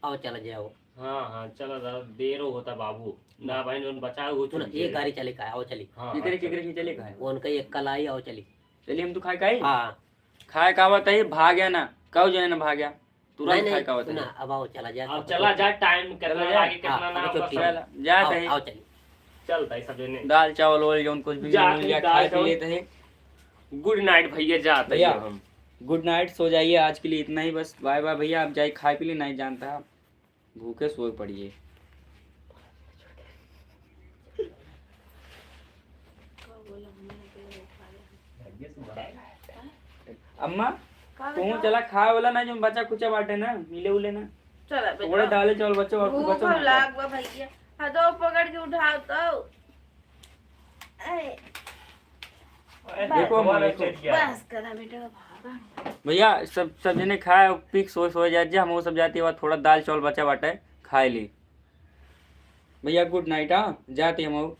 आओ चला जाओ। हाँ, हाँ, चला दादा, देरो होता बाबू। ना भाई, जौन बचाओ हो सुन, चल एक जाए। गाड़ी चले का है, आओ चली। हाँ, केकरे, हाँ, केकरे चल। की चले का है? वो उनका एक कल आई, आओ चली। चलिए, हम तो खाए का ही? हाँ। खाए का आवत है, भाग्या ना, कहो जो है ना भाग्या, तुरंत नहीं, खाए नहीं, का आवत है। सुना, अब आओ चला जाए, अब अब चला छुट्टी। जाए, time कितना चला जाए। लागे, कितना हाँ, ना अब होगा छुट्टी। सब। चला, जाए आओ, कहीं। आओ चली। चलता है सब जने। दाल चावल वावल जौन कुछ भी जा मिल कहीं गया, दाल खाए पी चावल। लेते हैं। Good night भैया, जाते भैया, हैं हम। Good night, सो जाइए, आज के लिए इतना ही बस। Bye bye भैया, आप जाइए खाए पी लिए, नहीं जानता है, भूखे सोए पड़िए। अम्मा, का तू बेटा? चला खाए वाला ना, जो बचा कुचा बाटे ना, मिले उले ना। चला बेटा। थोड़े दाले चावल बचे और कुछ भूख बचा ना। लाग बा भैया। हाथों पकड़ के उठाओ तो। ए, देखो, अम्मा, देखो। बस करा बेटा, भागा। भैया, सब, सब जने खाए, पी के सोए, सोए जात जा, हम वो सब जाती है, थोड़ा दाल चावल बचा बाटे, खाए ली। भैया, good night, हाँ, जाती हम।